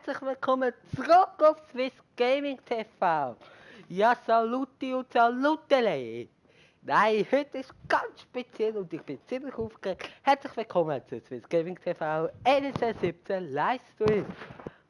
herzlich willkommen zurück auf Swiss Gaming TV. Ja, saluti und salutele. Nein, heute ist ganz speziell und ich bin ziemlich aufgeregt. Herzlich willkommen zu Swiss Gaming TV NSL 17 Livestream.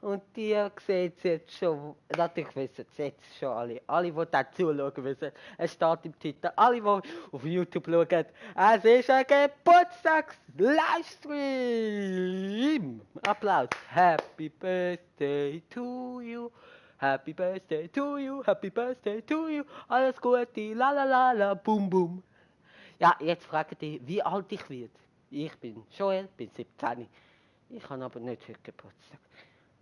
Und ihr seht es jetzt schon, natürlich wissen es jetzt schon alle die da zuschauen wissen, es steht im Titel, alle die auf YouTube schauen, es ist ein Geburtstags-Livestream! Applaus! Happy Birthday to you! Happy Birthday to you! Happy Birthday to you! Alles Gute, la la la la, boom boom! Ja, jetzt fragt ihr, wie alt ich werde. Ich bin Joel, bin 17. Ich habe aber nicht heute Geburtstag.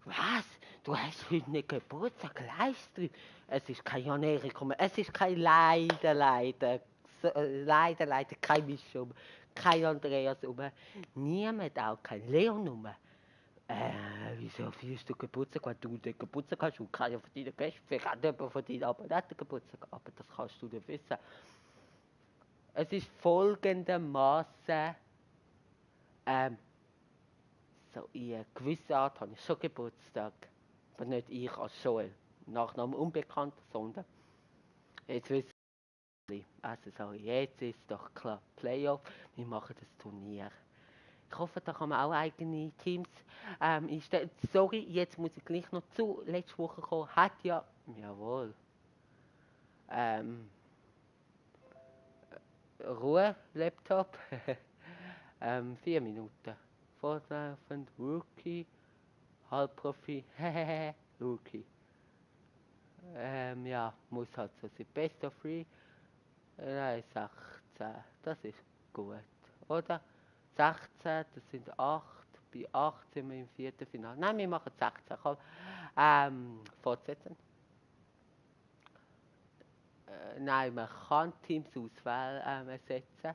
Was? Du hast heute nicht Geburtstag, Livestream? Es ist kein Jan-Erik, es ist kein leider, kein Mischung, kein Andreas niemand, auch kein Leon rum. Wieso feierst du Geburtstag, wenn du nicht Geburtstag hast und keiner von deinen Gästen, vielleicht hat jemand von deinen Abonnenten Geburtstag, aber das kannst du nicht wissen. Es ist folgendermaßen, so in einer gewissen Art habe ich schon Geburtstag. Aber nicht ich als Joel. Nachname unbekannt, sondern jetzt wissen wir, also sorry, jetzt ist doch klar, Playoff, wir machen das Turnier. Ich hoffe, da kann man auch eigene Teams einstellen. Sorry, jetzt muss ich gleich noch zu. Letzte Woche kommen, hat ja, jawohl, Ruhe, Laptop, 4 Minuten. Fortlaufend, Rookie, Halbprofi, Rookie. Ja, muss halt so sein. Best of 3, nein, 16, das ist gut, oder? 16, das sind 8, bei 8 sind wir im vierten Finale. Nein, wir machen 16, komm. Fortsetzen. Nein, man kann Teams Auswahl ersetzen.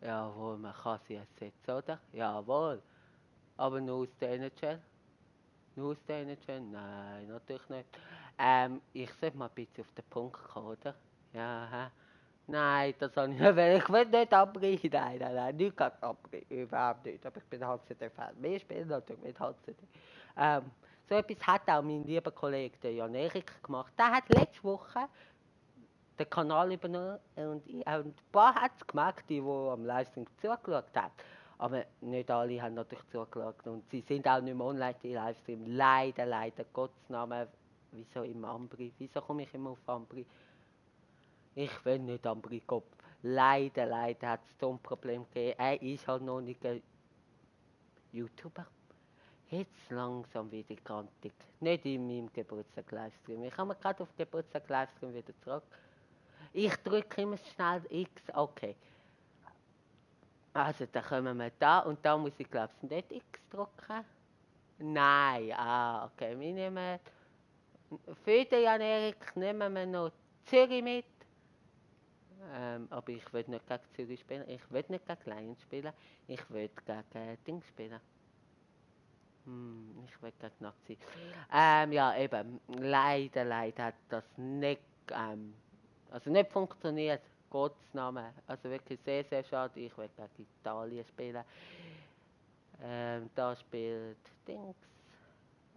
Jawohl, man kann sie ersetzen, oder? Jawohl. Aber nur aus der NHL. Nur aus der NHL? Nein, natürlich nicht. Ich sollte mal ein bisschen auf den Punkt kommen, oder? Ja, hä? Nein, das habe ich nicht. Ich will nicht abbrechen. Nein, nicht abbrechen. Überhaupt nicht. Aber ich bin HCD-Fan. Wir spielen natürlich mit HCD. So etwas hat auch mein lieber Kollege, der Jan-Erik, gemacht. Der hat letzte Woche den Kanal übernommen und ein paar hat es gemerkt, die am Livestream zugeschaut haben. Aber nicht alle haben natürlich zugeschaut und sie sind auch nicht mehr online, die Livestream. Leider, Gottes Namen. Wieso immer Ambri? Wieso komme ich immer auf Ambri? Ich will nicht Ambri Kopf. Leider hat es so ein Problem gegeben. Er ist halt noch nicht ein YouTuber. Jetzt langsam wieder grantig. Nicht in meinem Geburtstag-Livestream. Ich habe mir gerade auf Geburtstag-Livestream wieder zurück. Ich drücke immer schnell X, okay. Also, dann kommen wir da und da muss ich glaube ich nicht X drücken. Nein, okay. Wir nehmen für den Jan-Erik nehmen wir noch Zürich mit. Aber ich will nicht gegen Zürich spielen, ich will nicht gegen Lions spielen, ich will gegen Dings spielen. Ich will gegen Nazi. Ja, eben, leider hat das nicht, also nicht funktioniert. Gottes Namen. Also wirklich sehr schade. Ich will gegen Italien spielen. Da spielt Dings.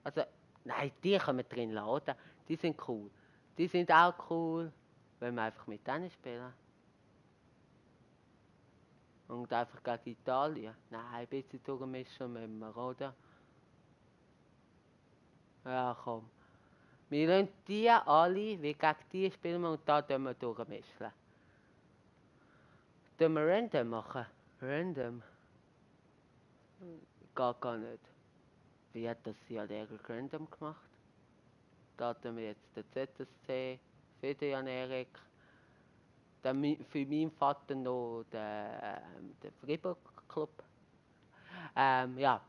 Also, nein, die können wir drin laden. Die sind cool. Die sind auch cool, wenn wir einfach mit denen spielen. Und einfach gegen Italien. Nein, ein bisschen durchmischen müssen wir, oder? Ja, komm. Wir lassen die alle, wie gegen die spielen wir und da tun wir durchmischen. Tun wir random machen? Random? Geht gar nicht. Wie hat das Jan-Erik random gemacht? Da tun wir jetzt den ZSC für den Jan-Erik. Dann für meinen Vater noch den Fribourg Club. Ja.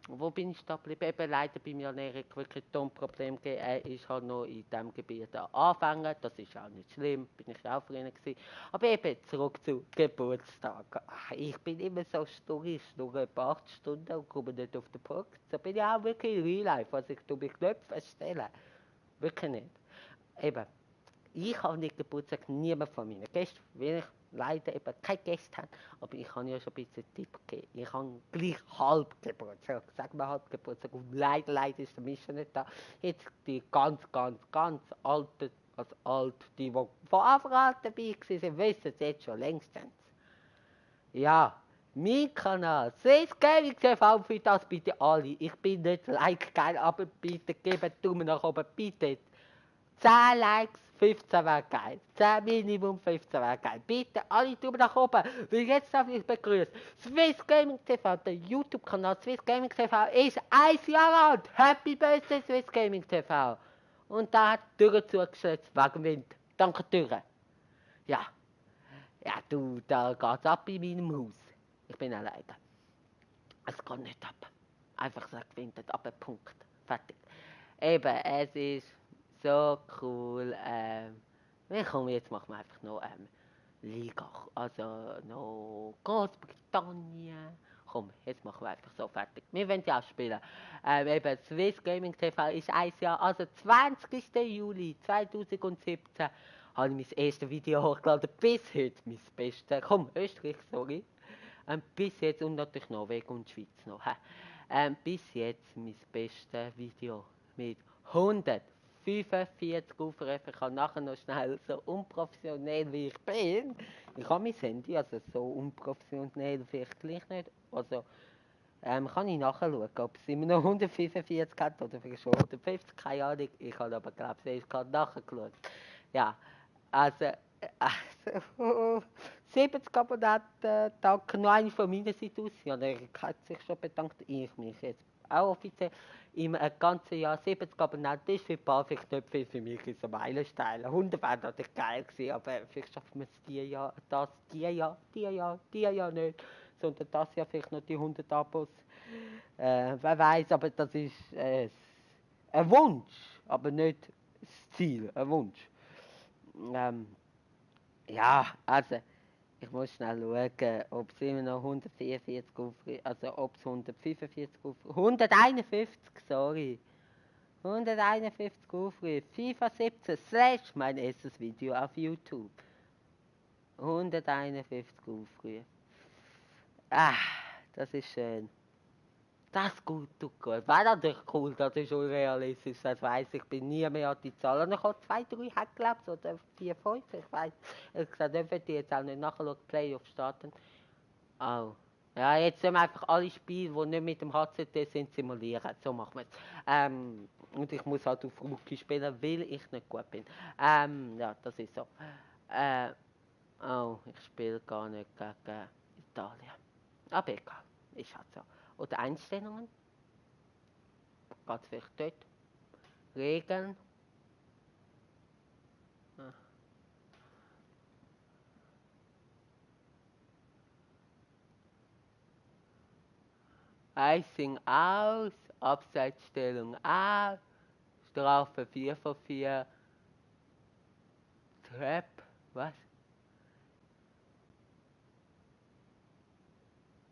Wo bin ich da geblieben? Eben leider bei Jan-Erik wirklich ein Problem gegeben. Er ist halt noch in diesem Gebiet anfangen. Das ist auch nicht schlimm, bin ich auch für ihn gewesen. Aber eben zurück zu Geburtstag. Ich bin immer so stur, ich schnurre etwa 8 Stunden und komme nicht auf den Punkt. So bin ich auch wirklich in Real Life, also ich tue mich Knöpfe stellen. Wirklich nicht. Eben, ich habe nicht Geburtstag, niemand von meinen Gästen, will ich leider eben keine Gäste haben. Aber ich kann ja schon ein bisschen Tipp geben. Ich habe gleich Halbgeburtstag, sagen wir Halbgeburtstag. Und leider ist der Mischa nicht da. Jetzt die ganz alten, also alt, die von Anfang an dabei waren, wissen es jetzt schon längstens. Ja, mein Kanal, Swiss Gaming TV, für das bitte alle. Ich bin nicht like geil, aber bitte gebt Daumen nach oben, bitte. 10 Likes, 15 wäre geil. 10 Minimum, 15 wäre geil. Bitte alle Daumen nach oben, weil jetzt darf ich begrüßen. Swiss Gaming TV, der YouTube-Kanal Swiss Gaming TV ist 1 Jahr alt. Happy Birthday Swiss Gaming TV. Und da hat die Tür zugesetzt wegen Wind. Danke Türe. Ja. Ja, du, da geht's ab in meinem Haus. Ich bin alleine. Es geht nicht ab. Einfach so gewinnt ab, Punkt. Fertig. Eben, es ist so cool. Komm, jetzt machen wir einfach noch Liga, also noch Großbritannien. Komm, jetzt machen wir einfach so fertig. Wir wollen ja auch spielen. Eben, Swiss Gaming TV ist 1 Jahr, also 20. Juli 2017 habe ich mein erstes Video hochgeladen. Bis heute mein bestes. Komm, Österreich, sorry. Bis jetzt, und natürlich Norwegen und Schweiz noch. Bis jetzt mein bestes Video mit 145 Aufrufen. Ich kann nachher noch schnell, so unprofessionell wie ich bin. Ich habe mein Handy, also so unprofessionell vielleicht gleich nicht. Also, kann ich nachschauen, ob es immer noch 145 hat oder vielleicht schon 150, keine Ahnung. Ich habe aber, glaube ich, gerade nachgeschaut. Ja, also, also 70 Abonnenten, danke noch eine von meiner Seite aus. Ja, der hat sich schon bedankt, ich mich jetzt auch offiziell. Im ganzen Jahr 70 Abonnenten ist für ein paar vielleicht nicht viel, für mich ist ein Meilenstein. 100 wäre natürlich geil gewesen, aber vielleicht schaffen wir es dieses Jahr, dieses Jahr nicht. Sondern das Jahr vielleicht noch die 100 Abos. Wer weiß, aber das ist ein Wunsch, aber nicht das Ziel, ein Wunsch. Ja, also, ich muss schnell schauen, ob es immer noch 144 Aufrufe, also ob es 145 Aufrufe, 151, sorry. 151 Aufrufe, FIFA 17 slash mein erstes Video auf YouTube. 151 Aufrufe. Ah, das ist schön. Das tut gut. Wäre natürlich cool, das ist unrealistisch, das weiss ich. Bin nie mehr an die Zahlen. Ich habe 2, 3 Hackclubs oder 4, 5, ich weiss. Ich habe gesagt, ich werde jetzt auch nicht nachschauen, Playoff starten. Oh. Ja, jetzt sollen wir einfach alle Spiele, die nicht mit dem HCT sind, simulieren. So machen wir es. Und ich muss halt auf Rookie spielen, weil ich nicht gut bin. Ja, das ist so. Oh, ich spiele gar nicht gegen Italien. Aber egal, ist halt so. Oder Einstellungen. Geht vielleicht dort. Regeln. Icing aus. Abseitsstellung aus. Strafe 4 von 4. Trap. Was?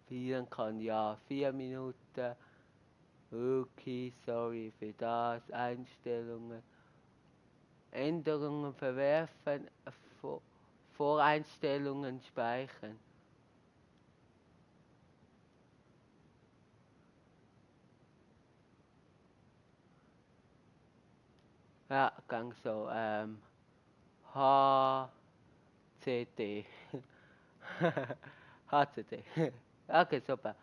Spielen kann ja 4 Minuten. Okay, sorry für das. Einstellungen. Änderungen verwerfen. Voreinstellungen speichern. Ja, gang so. HCT. HCT. Okay, super.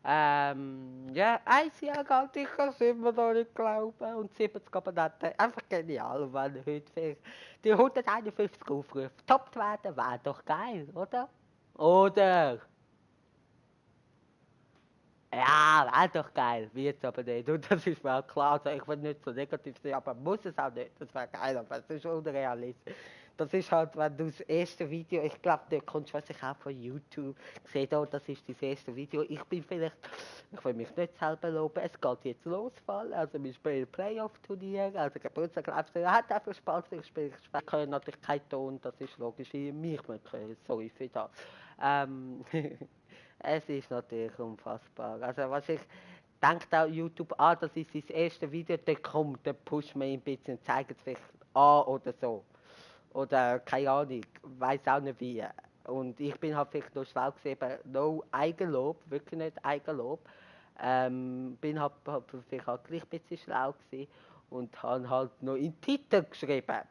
Ja, 1 Jahr alt, ich kann es immer noch nicht glauben. Und 70 Abonnenten, einfach genial. Wenn heute vielleicht die 151 Aufrufe getoppt werden, wäre doch geil, oder? Oder? Ja, wäre doch geil, wird aber nicht. Und das ist mir auch klar. Also ich will nicht so negativ sein, aber muss es auch nicht. Das wäre geil, aber es ist unrealistisch. Das ist halt, wenn du das erste Video, ich glaube, da kommst du sich auch von YouTube, gesehen, oh, das ist das erste Video. Ich bin vielleicht, ich will mich nicht selber loben, es geht jetzt los, also wir spielen Playoff-Turnier, also Geburtstag, hat einfach Spaß, ich spiele, ich höre natürlich keinen Ton, das ist logisch, wie mich hören, sorry für das. Es ist natürlich unfassbar. Also was ich denkt auch YouTube, das ist das erste Video, dann kommt, dann pusht man ihn ein bisschen, zeigt es vielleicht an oder so. Oder keine Ahnung, weiß auch nicht wie. Und ich bin halt vielleicht noch schlau gewesen, eben no Eigenlob, wirklich nicht Eigenlob. Bin halt vielleicht auch gleich ein bisschen schlau gewesen und habe halt noch in den Titel geschrieben.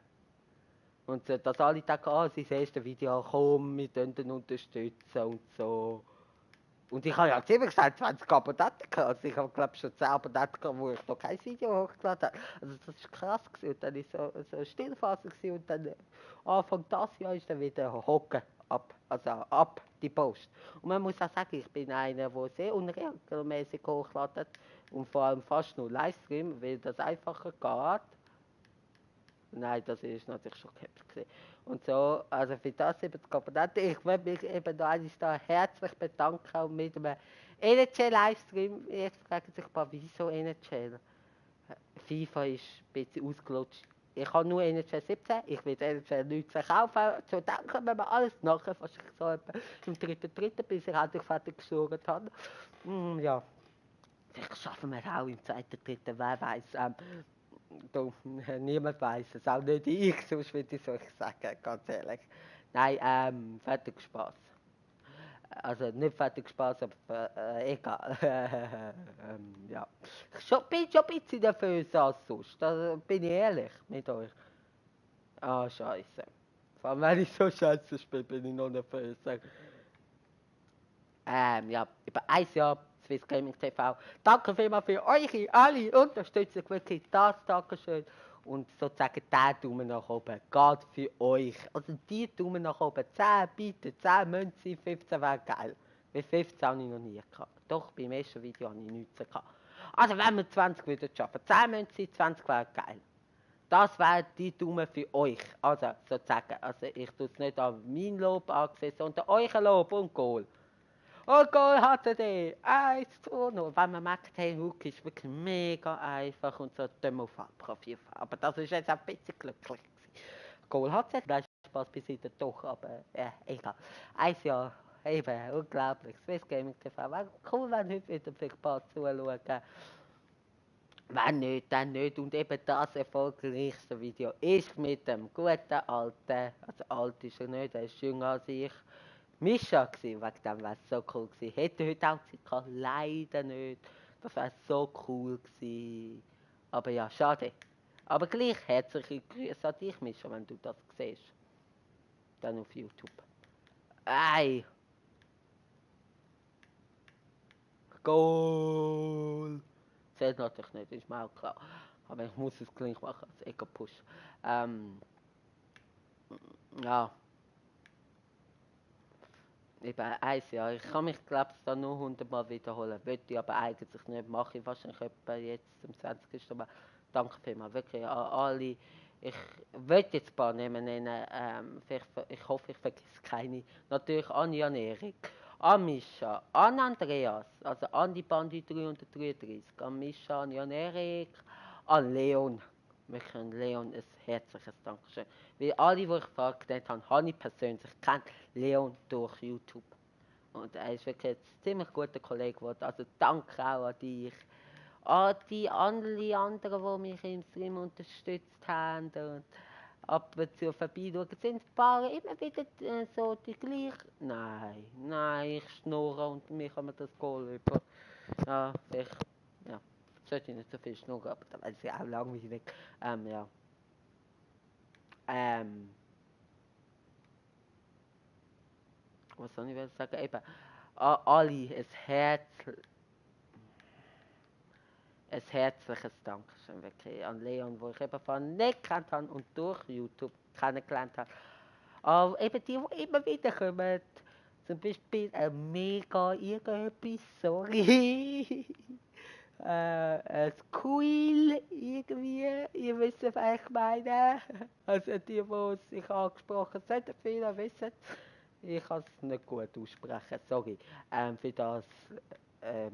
Und dass alle denken, sein erstes Video, komm, wir unterstützen und so. Und ich habe ja ziemlich gesagt 20 Abonnenten gehabt. Also ich habe glaube schon 10 Abonnenten gehabt, wo ich noch kein Video hochgeladen habe. Also das war krass gewesen. Und dann war so eine Stillphase gewesen. Und dann Anfang dieses Jahr ist dann wieder hocken ab. Also ab die Post. Und man muss auch sagen, ich bin einer, der sehr unregelmäßig hochladet. Und vor allem fast nur Livestream, weil das einfacher geht. Nein, das ist natürlich schon gehabt. Und so, also für das eben die Komponente. Ich möchte mich eben da einmal da herzlich bedanken und mit einem NHL-Livestream. Jetzt fragen sich ein paar, wieso NHL? FIFA ist ein bisschen ausgelutscht. Ich habe nur NHL 17, ich will NHL 19 kaufen. So denken wir alles nachher, was ich so etwa im 3.3. bis ich endlich fertig geschaut habe. Ja, vielleicht schaffen wir auch im 2.3., wer weiß. Du, niemand weiß es, auch nicht ich, sonst würde ich es euch sagen, ganz ehrlich. Nein, fertig Spaß. Also nicht fertig Spaß, aber egal. Ja. Bin schon ein bisschen nervös als sonst, da bin ich ehrlich mit euch. Ah, scheiße. Vor allem, wenn ich so scheiße spiele, bin ich noch nervös. Ja, über ein Jahr Swiss Gaming TV. Danke vielmals für eure alle Unterstützung, wirklich das Dankeschön. Und sozusagen der Daumen nach oben geht für euch. Also die Daumen nach oben, 10 bitte, 10 müssen sein, 15 wäre geil. Weil 15 habe ich noch nie gehabt. Doch, beim ersten Video habe ich 19 gehabt. Also wenn wir 20 würden schaffen, 10 müssen sein, 20 wäre geil. Das wäre die Daumen für euch. Also sozusagen, also ich tue es nicht an mein Lob angesehen, sondern euer Lob und Goal. Und Goal hatte die 1-2-0. Wenn man merkt, hey, Hook ist wirklich mega einfach und so dumm auf Profil. Aber das ist jetzt ein bisschen glücklich gewesen. Goal hat es, da ist Spaß beiseite doch, aber egal. Ein Jahr, eben, unglaublich. Swiss Gaming TV. Wäre cool, wenn heute wieder vielleicht ein paar zuschauen. Wenn nicht, dann nicht. Und eben das erfolgreichste Video ist mit dem guten Alten, also alt ist er nicht, er ist jünger als ich, Mischa gewesen, wegen dem wäre es so cool gewesen. Hätte heute auch Zeit gehabt, leider nicht. Das wäre so cool gewesen. Aber ja, schade. Aber gleich herzliche Grüße an dich, Mischa, wenn du das siehst. Dann auf YouTube. Ei! Goal! Zählt natürlich nicht, ist mir auch klar. Aber ich muss es gleich machen als Ego-Push. Ja. Eben eins Jahr. Ich kann mich, glaube ich, da nur 100 Mal wiederholen. Würde ich aber eigentlich nicht. Mache ich wahrscheinlich etwa jetzt am 20. Aber danke vielmals. Wirklich an alle. Ich will jetzt ein paar Namen nennen. Ich hoffe, ich vergesse keine. Natürlich an Jan Erik, an Mischa, an Andreas, also an die Bandi 333, an Mischa, an Jan Erik, an Leon. Wirklich an Leon ein herzliches Dankeschön. Weil alle, die ich gefragt habe, habe ich persönlich kennt. Leon durch YouTube. Und er ist wirklich ein ziemlich guter Kollege geworden. Also danke auch an dich. An die anderen, die mich im Stream unterstützt haben. Und ab und zu vorbeischauen. Sind ein paar immer wieder so die gleichen? Nein, ich schnurre und mir kann man das Goal über. Ja, vielleicht, ja. Sollte ich nicht so viel schnurren, aber dann ist ja auch langweilig. Ja. Was soll ich sagen? Eben, alle ein herzliches Dankeschön wirklich an Leon, wo ich eben von nicht gekannt habe und durch YouTube kennengelernt habe. Aber eben die immer wieder kommen. Zum Beispiel ein mega irgendetwas, sorry. Ein Squeal irgendwie, ihr wisst, was ich meine. Also die sich angesprochen sollten, viele wissen. Ich kann es nicht gut aussprechen, sorry. Für das,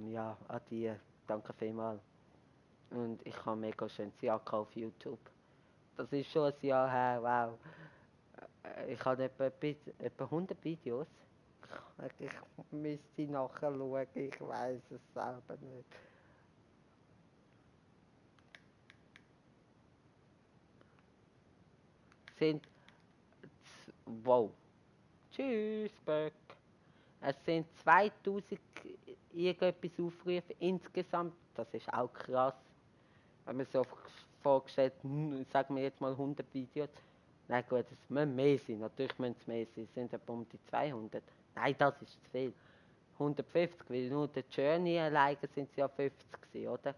ja, an die, danke vielmals. Und ich habe mega schönes Jahr auf YouTube. Das ist schon ein Jahr her, wow. Ich habe etwa 100 Videos. Ich müsste nachschauen, ich weiß es selber nicht. Sind, wow. Tschüss. Tschüss, Böck. Es sind 2000 irgendetwas Aufrufe insgesamt. Das ist auch krass. Wenn man so vorgestellt, sagen wir jetzt mal 100 Videos. Nein gut, es müssen mehr sein. Natürlich müssen es mehr sein. Es sind etwa um die 200. Nein, das ist zu viel. 150, weil nur der Journey alleine sind es ja 50 gewesen, oder?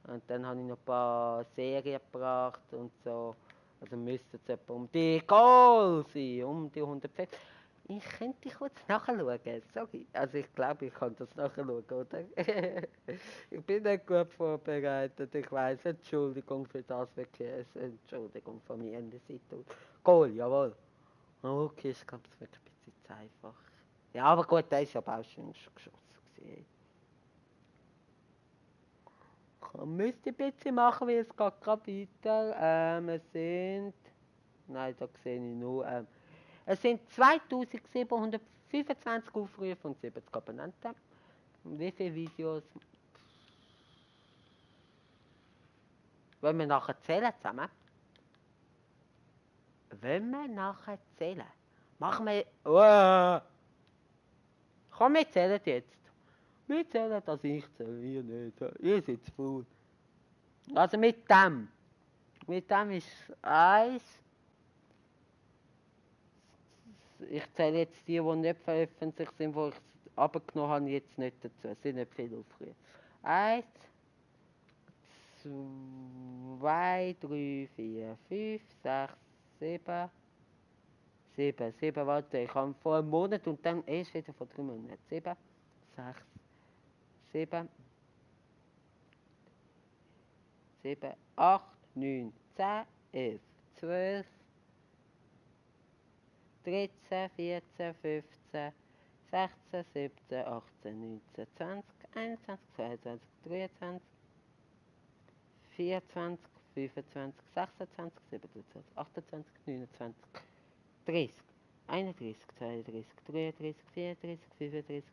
Und dann habe ich noch ein paar Serien gebracht und so. Also müsste es etwa um die Goal sein, um die 150. Ich könnte kurz nachschauen, sorry. Also ich glaube, ich kann das nachschauen, oder? Ich bin nicht gut vorbereitet, ich weiß. Entschuldigung für das, wirklich. Entschuldigung von mir an der Seite. Goal, jawohl. Okay, ich glaube, es wird ein bisschen zu einfach. Ja, aber gut, der ist aber auch schön geschossen gewesen. Ich müsste ein bisschen machen, weil es geht gerade weiter. Es sind... Nein, da sehe ich nur... es sind 2725 Aufrufe und 70 Abonnenten. Wie viele Videos... Wollen wir nachher zählen zusammen? Wollen wir nachher zählen? Machen wir... Komm, wir zählen jetzt. Wir zählen, dass ich zähle, ihr nicht. Ihr seid faul. Also mit dem ist 1. Ich zähle jetzt die nicht veröffentlicht sind, die ich abgenommen habe, jetzt nicht dazu. Es sind nicht viele Aufrufe. 1, 2, 3, 4, 5, 6, 7. 7, warte, ich habe vor einem Monat und dann erst wieder vor 3 Monaten. 7, 6, 7, 7, 8, 9, 10, 11, 12, 13, 14, 15, 16, 17, 18, 19, 20, 21, 22, 23, 24, 25, 26, 27, 28, 29, 30, 31, 32, 33, 34, 35,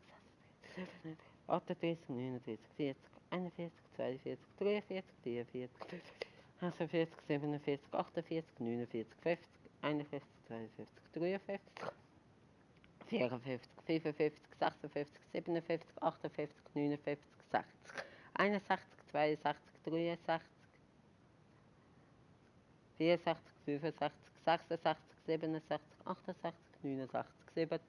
36, 38, 39, 40, 41, 42, 43, 44, 45, 47, 48, 49, 50, 51, 52, 53, 54, 55, 56, 57, 58, 59, 60, 61, 62, 63, 64, 65, 66, 67, 68, 69, 70,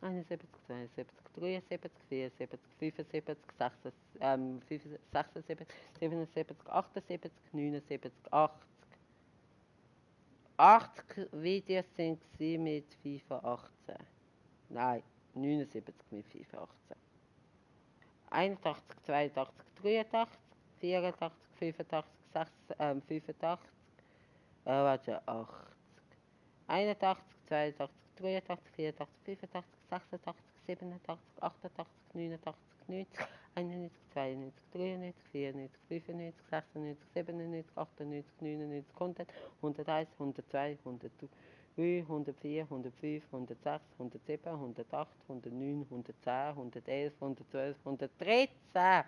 71, 72, 73, 74, 75, 76, 77, 77, 78, 79, 80. 80 Videos sind mit FIFA 18. Nein, 79 mit FIFA 18. 81, 82, 83, 84, 85, 6, 85, warte, 80. 81, 82, 83, 84, 85, 86, 87, 88, 89, 90, 91, 92, 93, 94, 95, 96, 97, 98, 99, 100, 101, 102, 103, 104, 105, 106, 107, 108, 109, 110, 111, 112, 113.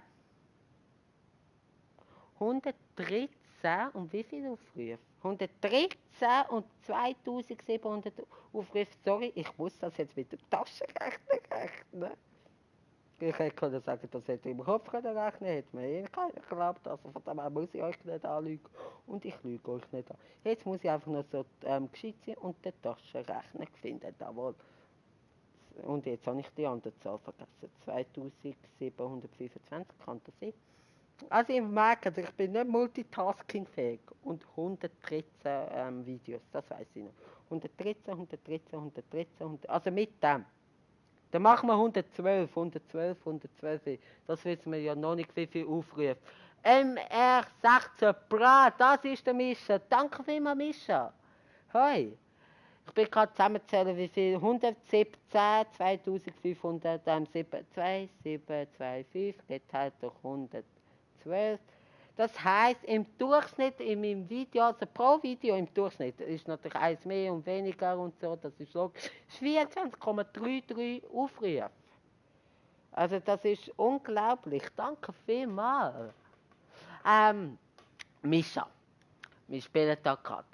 113 und wie viele Aufrufe? 113 und 2700 Aufrufe. Sorry, ich muss das jetzt mit dem Taschenrechner rechnen. Ich hätte sagen, das hätte ich im Kopf rechnen, hätte mir eh keiner geglaubt. Also von dem her muss ich euch nicht anlügen und ich lüge euch nicht an. Jetzt muss ich einfach noch so gescheit sein und den Taschenrechner finden. Jawohl. Und jetzt habe ich die andere Zahl vergessen. 2725 kann das sein. Also ich merke, ich bin nicht multitaskingfähig und 113 Videos, das weiß ich noch. 113, 113, 113, 100, also mit dem. Dann machen wir 112, 112, 112. Das wissen wir ja noch nicht, wie viel Aufrufe. MR16 Bra, das ist der Mischa. Danke vielmals, Mischa. Hoi. Ich bin gerade zusammenzählen, wie viel. 117, 2507, 2725 geteilt durch 112. Das heisst, im Durchschnitt, in meinem Video, also pro Video im Durchschnitt, ist natürlich eins mehr und weniger und so, das ist so, 24,33 Aufrufe. Also das ist unglaublich. Danke vielmals. Mischa, wir spielen da gerade.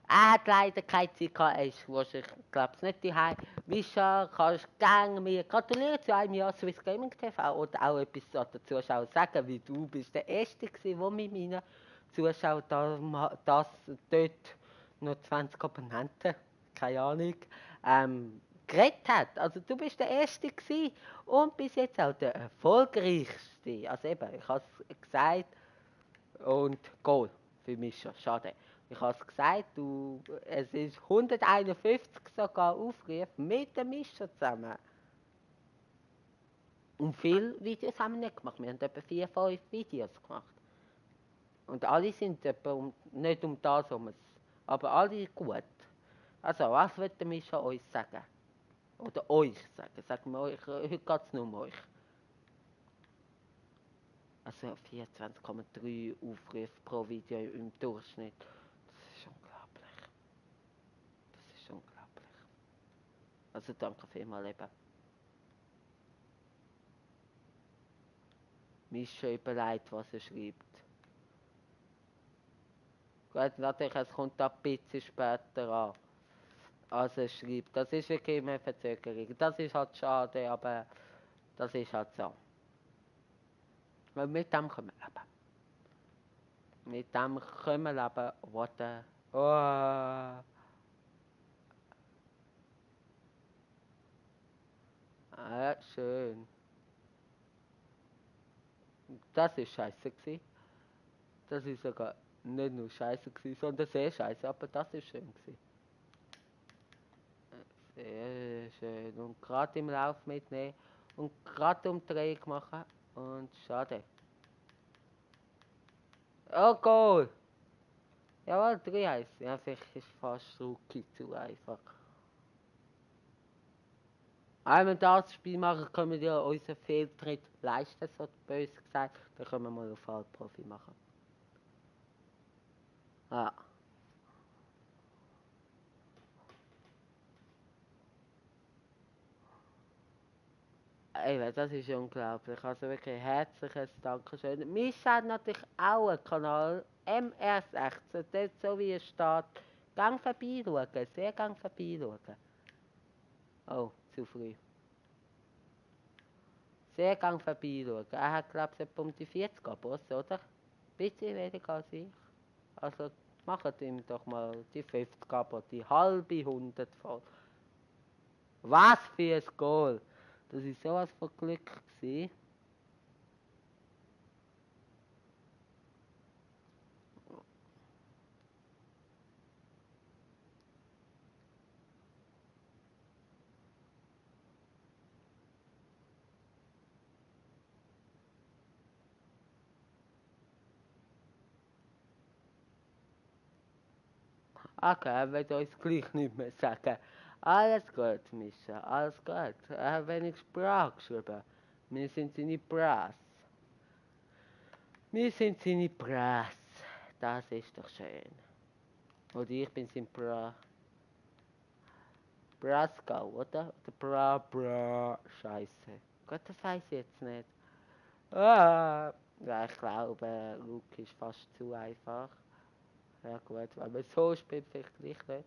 Er hat leider keine Zeit gehabt, er ist wahrscheinlich, glaub's nicht daheim. Mischa, kannst du gerne mir gratulieren zu einem Jahr Swiss Gaming TV oder auch etwas an den Zuschauern sagen, wie du bist der Erste gewesen, der mit meinen Zuschauern dort noch 20 Abonnenten, keine Ahnung, geredet hat. Also du bist der Erste gewesen und bis jetzt auch der erfolgreichste. Also eben, ich habe es gesagt und Goal für Mischa, schade. Ich habe es gesagt, es ist 151 sogar Aufrufe mit dem Mischa zusammen. Und viele Videos haben wir nicht gemacht. Wir haben etwa 4, 5 Videos gemacht. Und alle sind etwa nicht um das herum, aber alle gut. Also, was wird der Mischa uns sagen? Oder euch sagen? Sagen wir euch, heute geht es nur um euch. Also 24,3 Aufrufe pro Video im Durchschnitt. Das ist unglaublich. Das ist unglaublich. Also danke vielmals eben. Mischa überlegt, was er schreibt. Gut, natürlich, es kommt ein bisschen später an, als er schreibt. Das ist wirklich eine Verzögerung. Das ist halt schade, aber das ist halt so. Weil mit dem können wir leben. Mit dem können wir leben. Warte. Oh. Ah, schön. Das ist scheiße gewesen. Das ist sogar nicht nur scheiße gewesen, sondern sehr scheiße, aber das ist schön gewesen. Sehr schön. Und gerade im Lauf mitnehmen und gerade Umdrehung machen und schade. Oh, Goal! Jawohl, 3-1. Ja, vielleicht ist fast Rookie zu einfach. Wenn wir das Spiel machen, können wir ja unseren Fehltritt leisten, so böse gesagt. Dann können wir mal auf Halbprofi machen. Ja. Eben, das ist unglaublich. Also wirklich herzliches Dankeschön. Mischa hat natürlich auch einen Kanal, MR16, dort so wie es steht. Gang vorbeischauen, sehr gang vorbeischauen. Oh, zu früh. Sehr gang vorbeischauen. Er hat, glaube ich, etwa um die 40 Abos, oder? Ein bisschen weniger als ich. Also macht ihm doch mal die 50 Abos, die halbe 100 voll. Was für ein Goal! Das ist sowas von Glück gewesen. Okay, er wird uns gleich nicht mehr sagen. Alles gut, Mischa, alles gut. Er hat wenig Sprache geschrieben. Wir sind seine Brass. Wir sind seine Brass. Das ist doch schön. Oder ich bin sein Braskau, oder? Oder Scheiße. Gott, das weiß ich jetzt nicht. Ah, ja, ich glaube, Luke ist fast zu einfach. Ja gut, wenn man so spielt, vielleicht gleich nicht.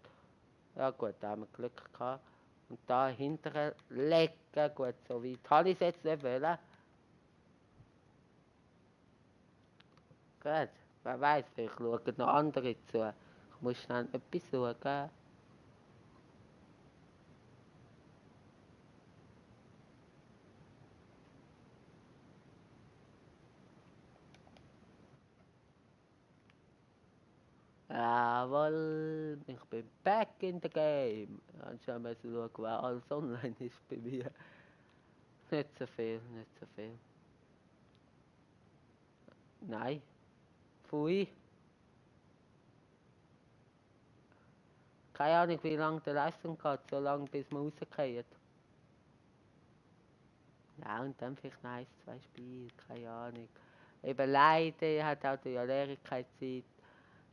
Ja gut, da haben wir Glück gehabt. Und da hinterher lecken, gut, so weit habe ich es jetzt nicht wollen. Gut, wer weiß, vielleicht schauen noch andere zu. Ich muss schnell etwas schauen. Jawohl, ich bin back in the game. Anscheinend müssen wir schauen, wer alles online ist bei mir. Nicht so viel, nicht so viel. Nein. Pfui. Keine Ahnung, wie lange die Leistung geht, so lange bis man rausgeht. Ja, und dann vielleicht noch 1, 2 Spiele, keine Ahnung. Eben leider hat auch die Allergie keine Zeit.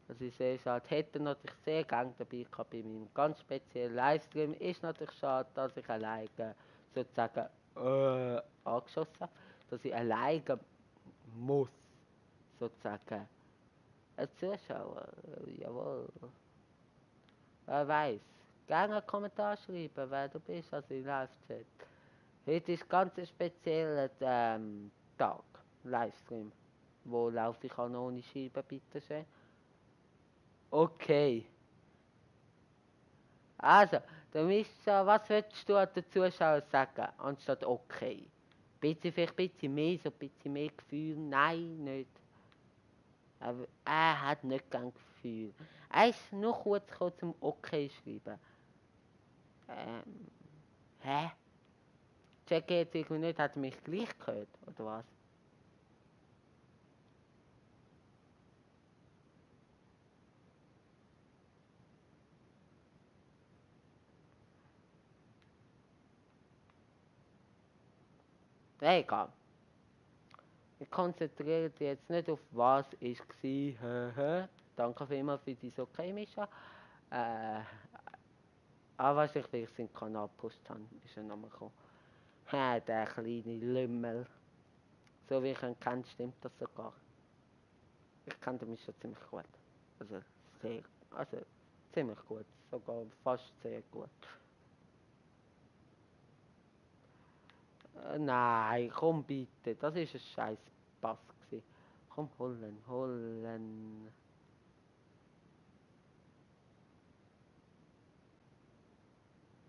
Das ist sehr schade. Hätte natürlich sehr gerne dabei gehabt bei meinem ganz speziellen Livestream. Ist natürlich schade, dass ich alleine sozusagen angeschossen habe. Dass ich alleine muss, sozusagen. Ein Zuschauer, jawohl. Wer weiß. Gerne einen Kommentar schreiben, wer du bist, also im Live-Chat. Heute ist ganz ein spezieller Tag, Livestream. Wo laufe ich an ohne Scheibe, bitte schön? Okay. Also, der Mischa, was würdest du an den Zuschauern sagen, anstatt okay? Vielleicht ein bisschen mehr, so ein bisschen mehr Gefühl? Nein, nicht. Aber er hat nicht gern Gefühl. Er ist nur kurz gekommen zum okay schreiben. Hä? Check jetzt irgendwie nicht, hat er mich gleich gehört, oder was? Egal. Ich konzentriere mich jetzt nicht auf was ist war. Danke vielmals für dein Okay, Mischa. Was ich wirklich seinen Kanal gepusht habe, ist er nochmal gekommen. Der kleine Lümmel. So wie ich ihn kenne, stimmt das sogar. Ich kenne mich schon ziemlich gut. Also sehr, also ziemlich gut. Sogar fast sehr gut. Nein, komm bitte. Das ist ein scheiß Pass gewesen. Komm, holen.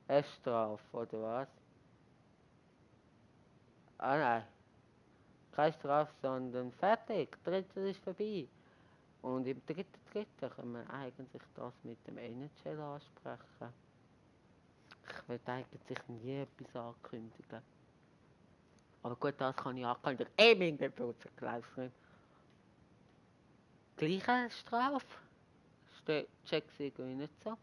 Eine Strafe, oder was? Ah nein, keine Strafe, sondern fertig. Dritter ist vorbei. Und im dritten können wir eigentlich das mit dem NHL ansprechen. Ich will eigentlich nie etwas ankündigen. Aber gut, das kann ich ankündigen. Mein Geburtstag Livestream. Gleiche Strafe? Check sie nicht so?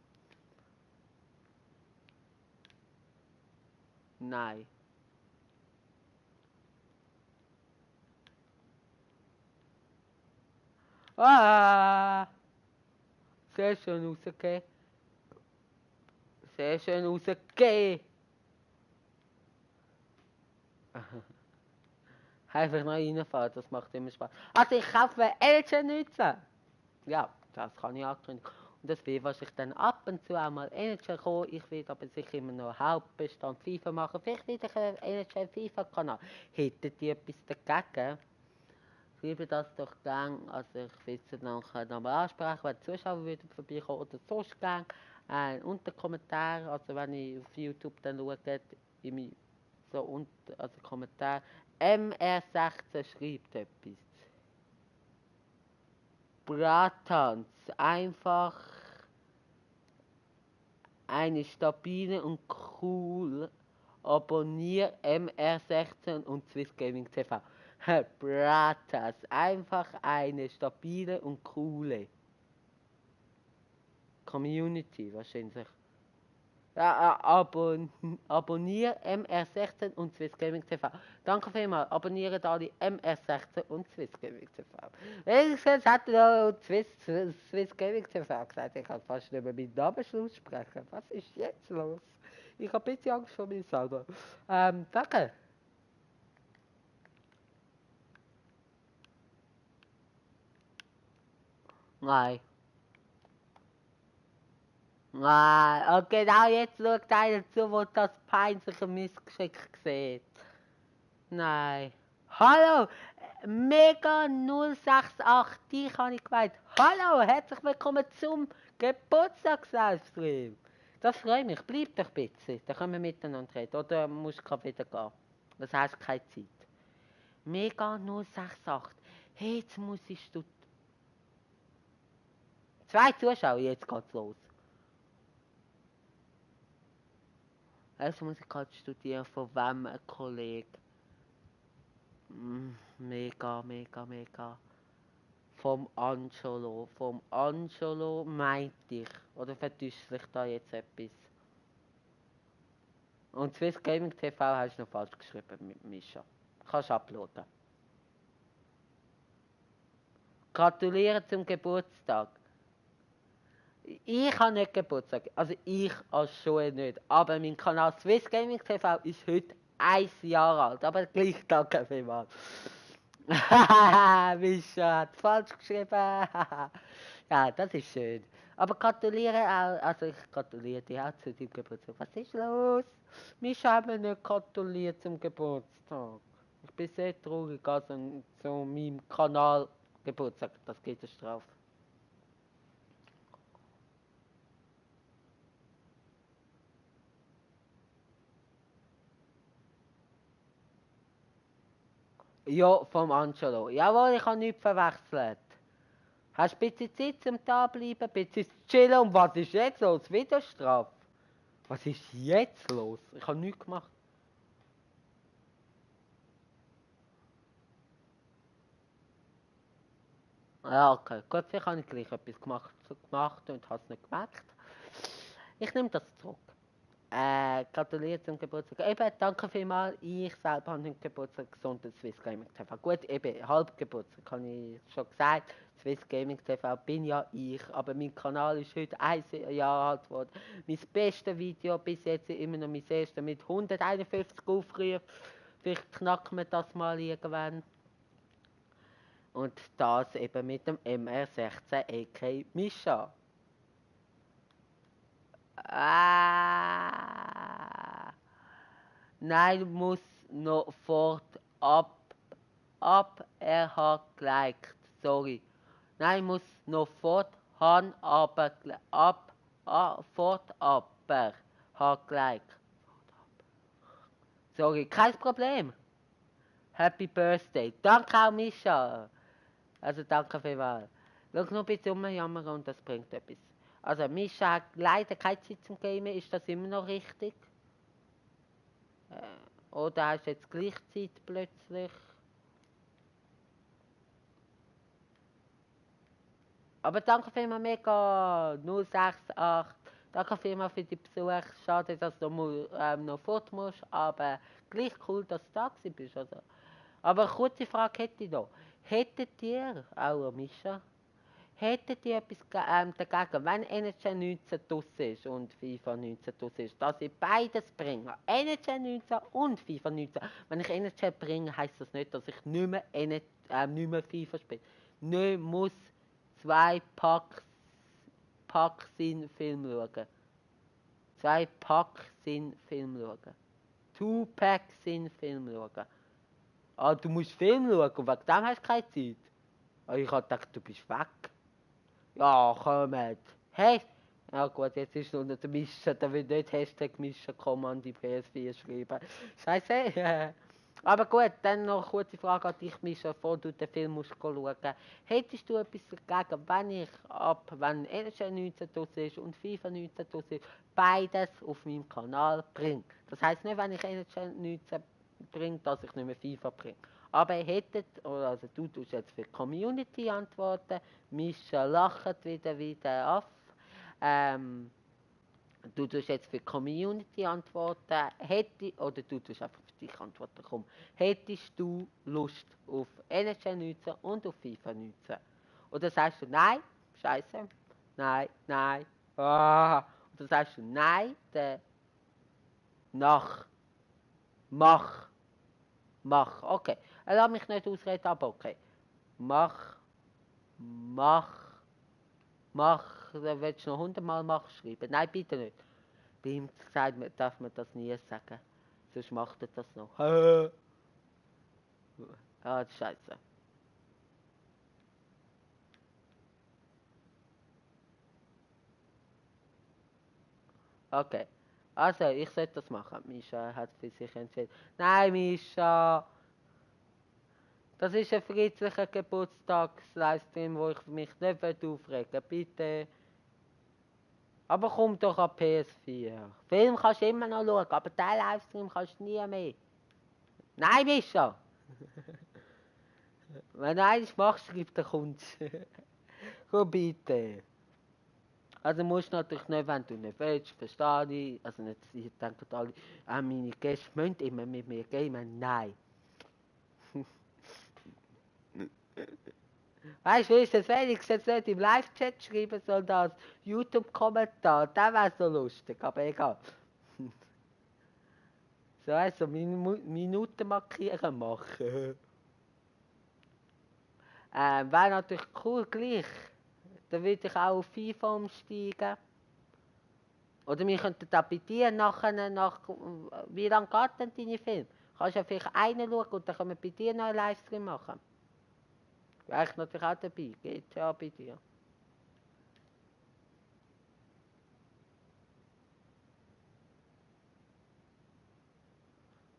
Nein. Ah! Sehr schön rausgegeben. Sehr schön rausgegeben. Einfach noch reinfahren, das macht immer Spaß. Also ich kaufe LG 19. Ja, das kann ich ankündigen. Und das wird wahrscheinlich dann ab und zu auch mal NHL kommen. Ich werde aber sicher immer noch Hauptbestand FIFA machen. Vielleicht wieder einen NHL FIFA-Kanal. Hättet ihr etwas dagegen? Schreibe das doch gern. Also ich will es nachher nochmal ansprechen, wenn die Zuschauer würden vorbeikommen oder sonst gern. Unter Kommentar, also wenn ich auf YouTube dann schaue, so unter, also Kommentar, MR16 schreibt etwas. Bratans, einfach eine stabile und cool. Abonnier MR16 und Swiss Gaming TV. Bratas, einfach eine stabile und coole Community wahrscheinlich. Ja, abonniere MR16 und Swiss Gaming TV. Danke vielmals. Abonniert alle MR16 und Swiss Gaming TV. Wenigstens hat er noch Swiss Gaming TV gesagt. Ich kann fast nicht mehr meinen Namen aussprechen. Was ist jetzt los? Ich habe ein bisschen Angst vor mir selber. Danke. Nein. Nein. Und genau jetzt schaut einer zu, der das peinliche Missgeschick sieht. Nein. Hallo, Mega 068, dich habe ich gemeint. Hallo, herzlich willkommen zum Geburtstags-Livestream. Das freut mich, bleib doch bitte, dann können wir miteinander reden. Oder musst du wieder gehen? Das heißt keine Zeit. Mega 068, hey, jetzt musst du... 2 Zuschauer, jetzt geht's los. Jetzt muss ich gerade studieren, von wem ein Kollege. Mega. Vom Angelo. Vom Angelo meint ich. Oder vertäuscht sich da jetzt etwas? Und Swiss Gaming TV hast du noch falsch geschrieben mit Mischa. Kannst uploaden. Gratuliere zum Geburtstag. Ich habe nicht Geburtstag. Also ich als Schule nicht. Aber mein Kanal Swiss Gaming TV ist heute 1 Jahr alt. Aber gleich danke vielmals. Mischa hat falsch geschrieben. Ja, das ist schön. Aber gratuliere auch, also ich gratuliere dir auch zu deinem Geburtstag. Was ist los? Mich haben wir nicht gratuliert zum Geburtstag. Ich bin sehr traurig, also zu meinem Kanal Geburtstag, das geht eine Strafe. Ja, vom Angelo. Jawohl, ich habe nichts verwechselt. Hast du ein bisschen Zeit zum da bleiben, ein bisschen zu chillen? Und was ist jetzt los? Wieder Strafe? Was ist jetzt los? Ich habe nichts gemacht. Ja, okay. Gut, vielleicht habe ich gleich etwas gemacht und habe es nicht gemerkt. Ich nehme das zurück. Gratuliere zum Geburtstag. Eben, danke vielmals. Ich selber habe nicht Geburtstag, sondern Swiss Gaming TV. Gut, eben, Halbgeburtstag, habe ich schon gesagt. Swiss Gaming TV bin ja ich, aber mein Kanal ist heute 1 Jahr alt geworden. Mein bestes Video bis jetzt immer noch mein erstes mit 151 Aufrufen. Vielleicht knacken wir das mal irgendwann. Und das eben mit dem MR16 AK Mischa. Ah, nein, muss noch fort ab, er hat geliked, sorry. Nein, muss noch fort, han aber, fort aber, hat geliked. Sorry, kein Problem. Happy Birthday. Danke auch, Mischa. Also danke vielmals. Schau noch ein bisschen rumjammern und das bringt etwas. Also Mischa hat leider keine Zeit zum Gamen, ist das immer noch richtig? Oder hast du jetzt gleich Zeit plötzlich? Aber danke vielmals mega 068. Danke vielmals für die Besuch. Schade, dass du noch fort musst, aber gleich cool, dass du da bist. Also. Aber eine kurze Frage hätte ich noch. Hättet ihr, auch Mischa, hättet ihr etwas dagegen, wenn NHL 19 draussen ist und FIFA 19 draussen ist, dass ich beides bringe? NHL 19 und FIFA 19. Wenn ich NHL bringe, heisst das nicht, dass ich nicht mehr FIFA spiele. Nicht muss 2 Pack sind Film schauen. 2 Pack sind Film schauen. 2 Pack sind Film schauen. Ah, du musst Film schauen und wegen dem hast du keine Zeit. Ah, ich hab gedacht, du bist weg. Ja, kommt. Hey! Ja gut, jetzt ist unter der Mischa, da will nicht Hashtag Mischa kommen an die PS4 schreiben. Scheiße. Aber gut, dann noch eine kurze Frage an dich, Mischa, bevor du den Film musst schauen. Hättest du etwas dagegen, wenn NHL 19 draussen ist und FIFA 19 draussen ist, beides auf meinem Kanal bringe? Das heisst nicht, wenn ich NHL 19 bringe, dass ich nicht mehr FIFA bringe. Aber ihr hättet, also du tust jetzt für die Community antworten, Mischa lacht wieder auf. Ähm, du tust jetzt für die Community antworten, oder du tust einfach für dich antworten, komm. Hättest du Lust auf NHL 19 und auf FIFA 19? Oder sagst du nein, scheiße, nein, oder sagst du nein, dann nach, mach, okay. Lass mich nicht ausreden, aber okay. Mach, mach, dann willst du noch 100-mal mach schreiben. Nein, bitte nicht. Bei ihm gesagt, darf man das nie sagen. Sonst macht er das noch. Ah, scheiße. Okay. Also, ich sollte das machen. Mischa hat für sich entschieden. Nein, Mischa! Das ist ein friedlicher Geburtstags-Livestream, wo ich mich nicht aufregen will. Bitte. Aber komm doch an PS4. Film kannst du immer noch schauen, aber den Livestream kannst du nie mehr. Nein, Mischa! Wenn du eines machst, schreib den Kunst. Komm bitte. Also musst du natürlich nicht, wenn du nicht willst, verstehe ich. Also nicht, ich denke alle, meine Gäste müssen immer mit mir gamen. Nein. Weißt du, wie ist das wenigstens nicht im Live-Chat schreiben, sondern als YouTube-Kommentar? Das wäre so lustig, aber egal. So, also Minuten markieren machen. Wäre natürlich cool gleich. dann würde ich auch auf FIFA umsteigen. Oder wir könnten da bei dir nachher, wie lange geht denn deine Film? Kannst du ja vielleicht einen schauen und dann können wir bei dir noch einen Livestream machen. Wäre ich natürlich auch dabei, geht ja bei dir.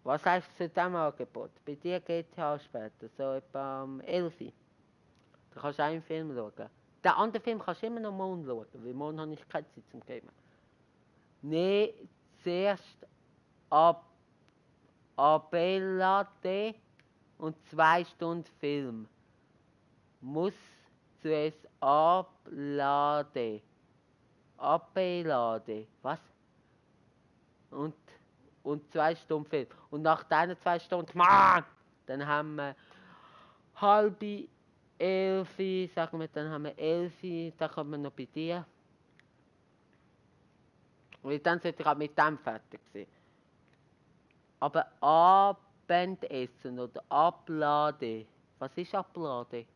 Was sagst du zu diesem Angebot? Bei dir GTA später, so etwa um 11 Uhr. Da kannst du einen Film schauen. Den anderen Film kannst du immer noch morgen schauen, weil morgen habe ich keine Zeit zum Gamen. Nee, zuerst ab Abelade und 2 Stunden Film. Muss zuerst abladen. Abelade. Was? Und, und 2 Stunden Film. Und nach diesen 2 Stunden, Mann! Dann haben wir halbe 11, sagen wir, dann haben wir 11, dann kommen wir noch bei dir. Und dann sollte ich auch mit dem fertig sein. Aber Abendessen oder Ablade. Was ist Ablade?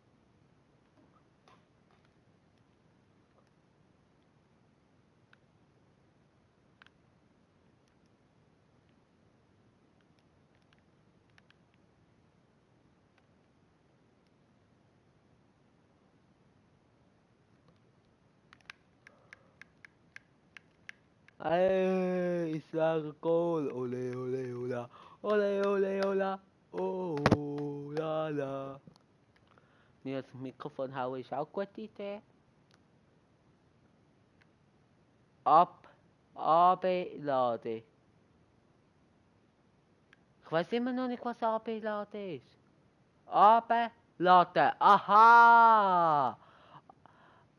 Ey, ich sage Goal. Ole, ole, ola. Ole, ole, ola. Oh, la, la. Mir das Mikrofon hauen ist auch eine gute Idee. AB-Lade. Ich weiß immer noch nicht, was AB-Lade ist. AB-Lade. Aha!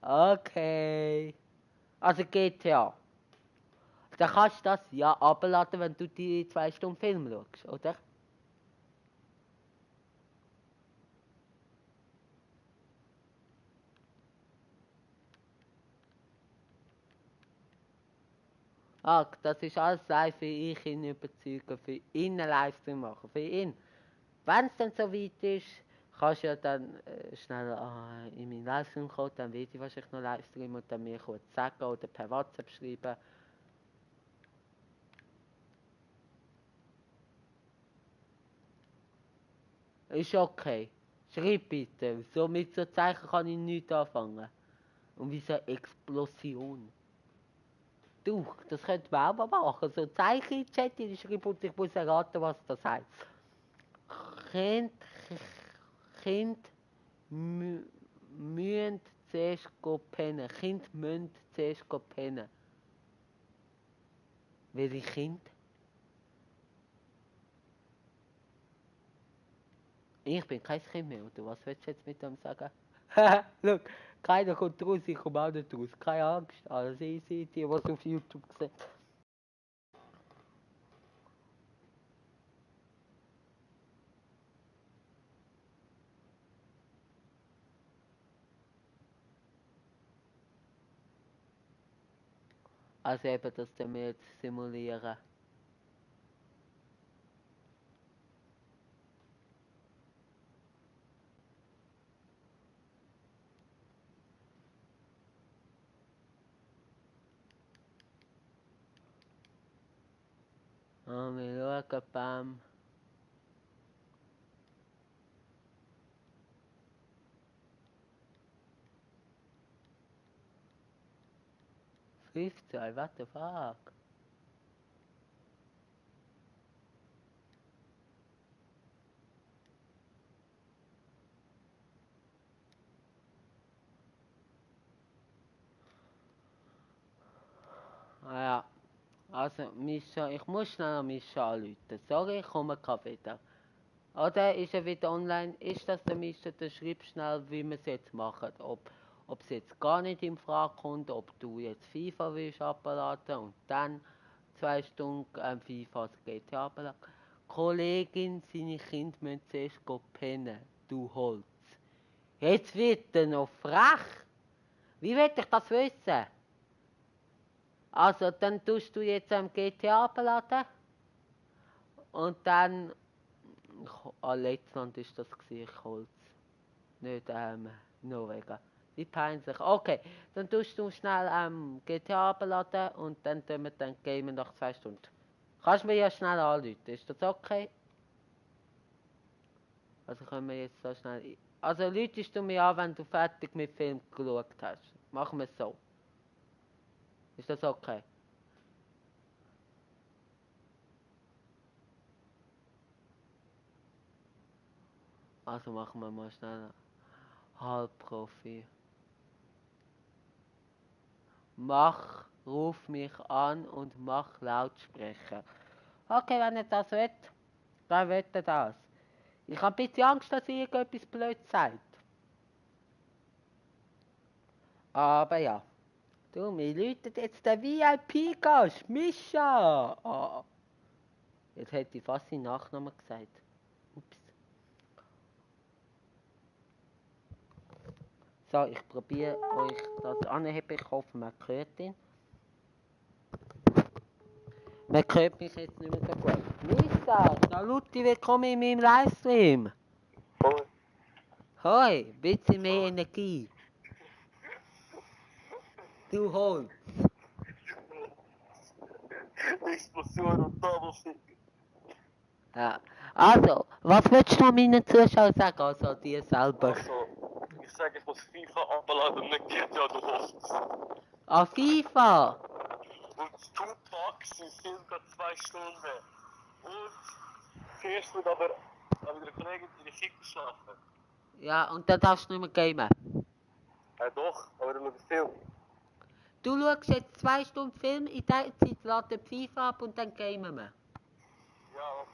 Okay. Also GTA. Dann kannst du das ja abladen, wenn du die 2 Stunden Film schaust, oder? Ah, das ist alles live, wie ich ihn überzeuge, für ihn einen Livestream machen, für ihn. Wenn es dann so weit ist, kannst du ja dann schnell in meinen Livestream kommen, dann weiß ich wahrscheinlich noch Livestream und dann mir kurz sagen oder per WhatsApp schreiben. Ist okay. Schreib bitte. So mit so Zeichen kann ich nichts anfangen. Und wie so eine Explosion. Du, das könnte man auch mal machen. So Zeichen in den Chat schreiben und ich muss erraten, was das heißt. Kind, Kind müssen zuerst pennen. Kind müssen zuerst pennen. Welche Kind? Ich bin kein Kind mehr, oder was willst du jetzt mit dem sagen? Schau, keiner kommt raus, ich komme auch nicht raus. Keine Angst, alles easy, die, was auf YouTube sehen. Also eben, das wir jetzt simulieren. Wir schauen beim 15, what the fuck? Ah ja, also Mischa, ich muss schnell an Mischa anrufen. Sorry, ich komme gerade wieder. Oder ist er wieder online? Ist das der Mischa? Dann schreib schnell, wie wir es jetzt machen. Ob es jetzt gar nicht in Frage kommt, ob du jetzt FIFA willst abladen und dann 2 Stunden FIFA das GTA abladen. Kollegin, seine Kinder müssen zuerst pennen, du Holz. Jetzt wird er noch frech. Wie will ich das wissen? Also, dann tust du jetzt am GTA abladen und dann. Lettland ist das gewesen, Holz. Nicht Norwegen. Wie peinlich. Okay, dann tust du schnell GTA abladen und dann tun wir dann gamen nach 2 Stunden. Kannst du mir ja schnell anrufen, ist das okay? Also können wir jetzt so schnell... Also rufst du mir an, wenn du fertig mit dem Film geschaut hast. Machen wir es so. Ist das okay? Also machen wir mal schnell Halbprofi. Ruf mich an und mach Lautsprecher. Okay, wenn ihr das wollt, dann wollt ihr das. Ich habe ein bisschen Angst, dass ihr irgendetwas Blödes sagt. Aber ja. Du, mir läutet jetzt der VIP-Gast, Mischa. Oh. Jetzt hätte ich fast seinen Nachnamen gesagt. Ups. So, ich probiere euch das anzuheben. Ich hoffe, man hört ihn. Man hört mich jetzt nicht mehr so gut. Mischa, Saluti, willkommen in meinem Livestream. Hoi. Hoi, bisschen mehr Energie. Du Holz. Explosion und Double. Ja. Also, was willst du meinen Zuschauern sagen? Also, dir selber. Also, ich sage, ich muss FIFA abladen, nicht GTA, du hoffst. Ah, FIFA! Und Tupac, sie sind gerade 2 Stunden. Und zuerst wird aber der Kollege in die Kicker schlafen. Ja, und dann darfst du nicht mehr gamen. Doch, aber er schaut Film. Du schaust jetzt 2 Stunden Film, in der Zeit laden die FIFA ab und dann gamen wir. Ja,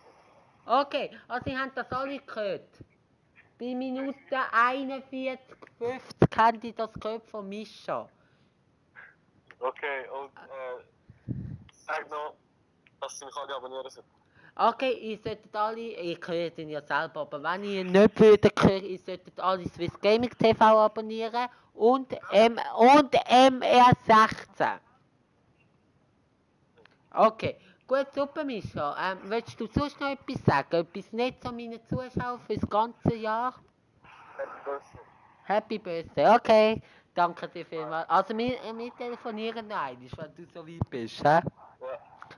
okay. Okay, also ihr habt das alle gehört. Bei Minute 41,50 habt ihr das gehört von Mischa. Okay, und sag noch, dass sie mich alle abonnieren sollen. Okay, ihr solltet alle, ihr hört ihn ja selber, aber wenn ihr nicht würdet hören, ihr solltet alle Swiss Gaming TV abonnieren und MR16. Okay, gut, super Mischa. Willst du sonst noch etwas sagen? Etwas nicht an meinen Zuschauern für das ganze Jahr? Happy Birthday. Happy Birthday, okay. Danke dir vielmals. Also wir telefonieren noch einmal, wenn du so weit bist, hä? Ja.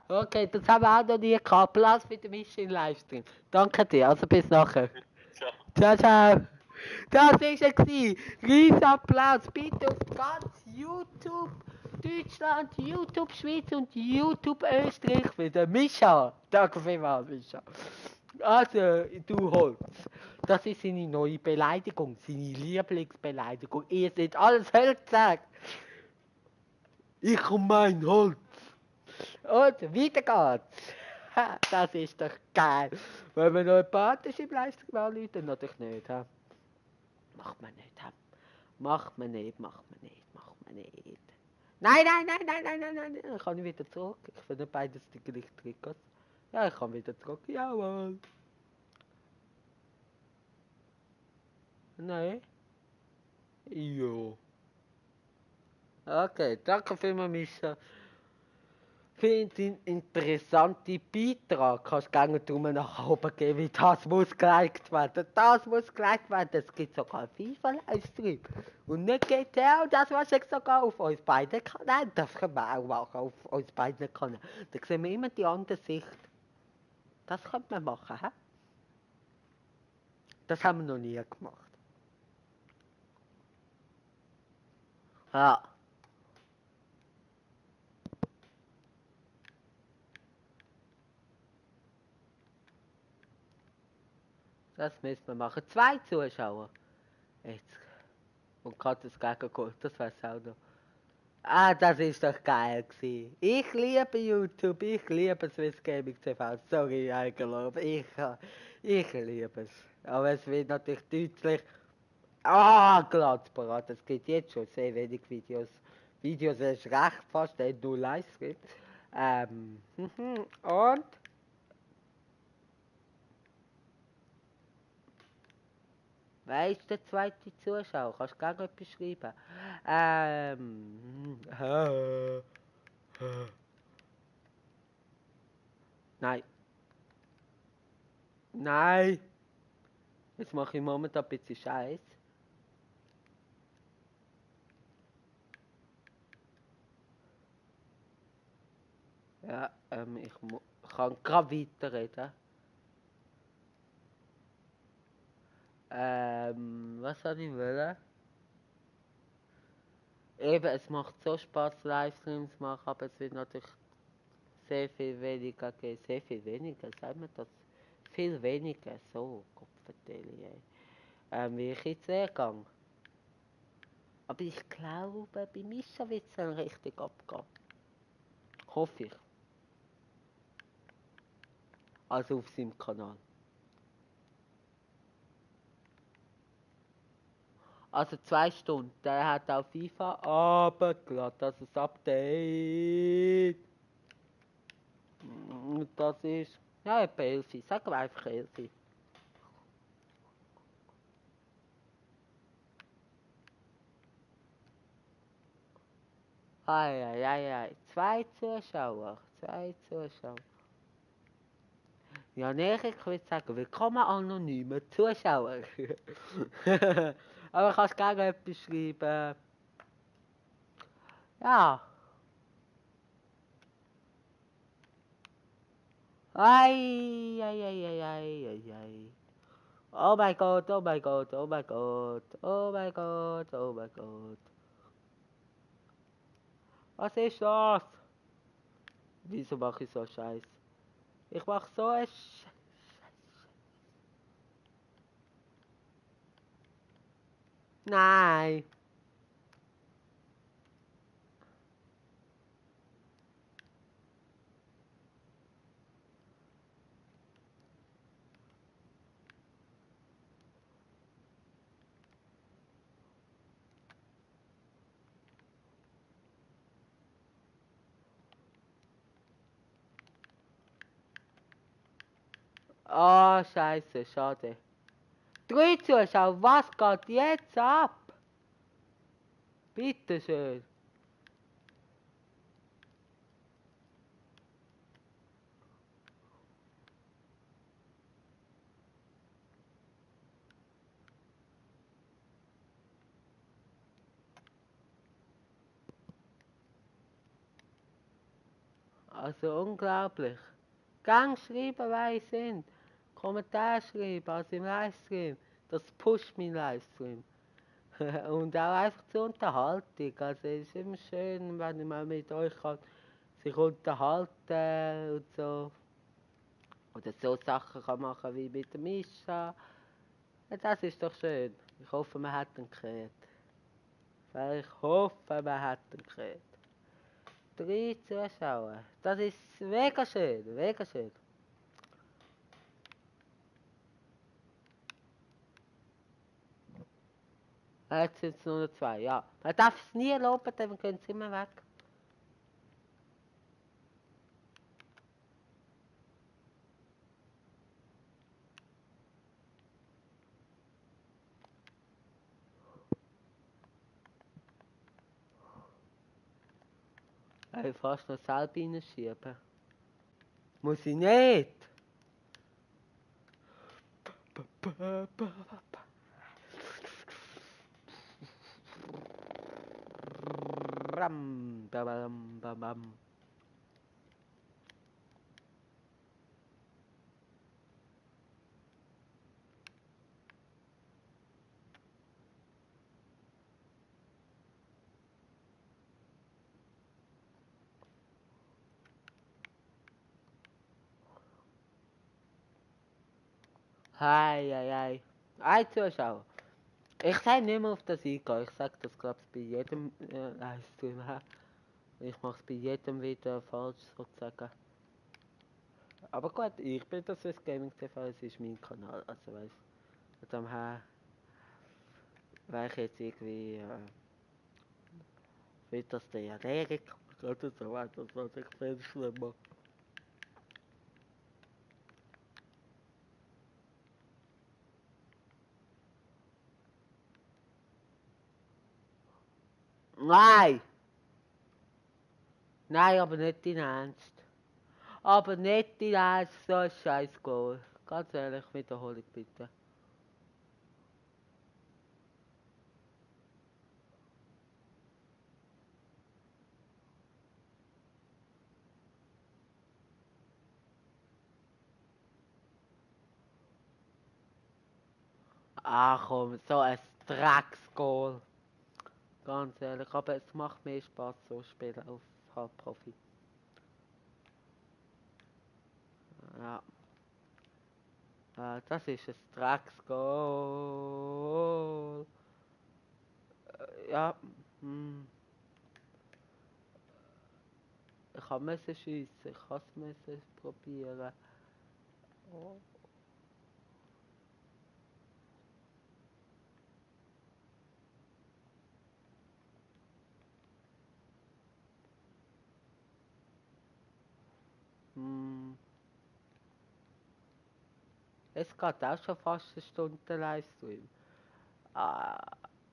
Okay, das haben wir auch noch nie gehabt. Applaus für den Mischa im Livestream. Danke dir, also bis nachher. Ciao. Ciao, ciao. Das war er. Riesen Applaus. Bitte auf ganz YouTube Deutschland, YouTube Schweiz und YouTube Österreich für den Mischa. Danke vielmals, Mischa. Also, du Holz. Das ist seine neue Beleidigung, seine Lieblingsbeleidigung. Ihr seid alles Hölzer. Ich und mein Holz. Und weiter geht's. Ha, das ist doch geil. Wenn wir noch empathisch im Livestream anrufen, natürlich nicht. Ha? Macht man nicht. Ha? Macht man nicht. Nein. Ich kann wieder zurück. Ich finde beides die gleichen Trikots. Ja, ich kann wieder zurück. Jawohl. Nein. Jo. Okay, danke vielmals, Mischa. Für den interessanten Beitrag kannst du gerne Daumen nach oben geben, wie das muss geliked werden. Das muss geliked werden. Es gibt sogar FIFA-Livestream. Und nicht GTA, und das was ich sogar auf uns beiden Kanälen. Das können wir auch machen, auf uns beiden Kanälen. Da sehen wir immer die andere Sicht. Das könnte man machen, hä? Das haben wir noch nie gemacht. Ja. Das müssen wir machen. 2 Zuschauer. Jetzt. Und gerade das Gegengoal, das weiß auch noch. Ah, das ist doch geil gewesen. Ich liebe YouTube, ich liebe Swiss Gaming TV. Sorry, Eigenlob, ich liebe es. Aber es wird natürlich deutlich... Ah, Glatzparat, es gibt jetzt schon sehr wenig Videos. Videos ist recht fast, nur Livestream. Und... Wer ist der zweite Zuschauer? Kannst du gerne etwas schreiben? Nein. Nein. Jetzt mache ich momentan ein bisschen Scheiß. Ja, ich kann gerade weiterreden. Was soll ich wollen? Eben, es macht so Spaß, Livestreams zu machen, aber es wird natürlich sehr viel weniger geben. Sehr viel weniger, sagen wir das? Viel weniger, so, Kopfverteilung, ey. Wie ich jetzt gehe. Aber ich glaube, bei Mischa wird es dann richtig abgehen. Hoffe ich. Also auf seinem Kanal. Also 2 Stunden. Der hat auch FIFA runtergeladen. Das ist Update. Und das ist, ja, etwa 11. Sagen wir einfach 11. Ei. 2 Zuschauer. 2 Zuschauer. Ja, näher, ich würde sagen, willkommen anonyme Zuschauer. Aber kannst gerne etwas schreiben. Ja. Ei. Oh mein Gott, oh mein Gott, oh mein Gott, oh mein Gott, oh mein Gott. Was ist das? Wieso mache ich so Scheiß? Ich mache so ein Nein. Oh, Scheiße, schade. 3 Zuschauer, was geht jetzt ab? Bitteschön. Also unglaublich. Gang schreiben, wer ihr sind. Kommentar schreiben, also im Livestream. Das pusht meinen Livestream. Und auch einfach zur Unterhaltung. Also es ist immer schön, wenn man mit euch kann sich unterhalten und so. Oder so Sachen kann machen wie mit der Mischa. Ja, das ist doch schön. Ich hoffe, man hat ihn gehört. Ich hoffe, man hat ihn gehört. 3 Zuschauer. Das ist mega schön, mega schön. Jetzt sind es nur noch 2, ja. Man darf es nie loben, dann gehen sie immer weg. Fast noch selber reinschieben. Muss ich nicht. Ram, bam, bam, bam. Ei. Ein Zuschauer. Ich sage nicht mehr auf das eingehen. Ich sage das, glaube ich, bei jedem Livestream. Ich mache es bei jedem wieder falsch, sozusagen. Aber gut, ich bin das Swiss Gaming TV, es ist mein Kanal. Also weißt du, von dem her wäre ich jetzt irgendwie, wird das der Regeln oder so weiter, das was ich viel schlimmer. Nein! Nein, aber nicht in Ernst. Aber nicht in Ernst, so ein scheiß Goal. Ganz ehrlich, Wiederholung bitte. Ach komm, so ein Drecksgoal. Ganz ehrlich, aber es macht mehr Spaß so spielen auf Halbprofi. Ja. Das ist ein Drecksgoal. Ja. Hm. Ich musste schiessen, ich musste probieren. Oh. Hm. Es geht auch schon fast eine Stunde Livestream.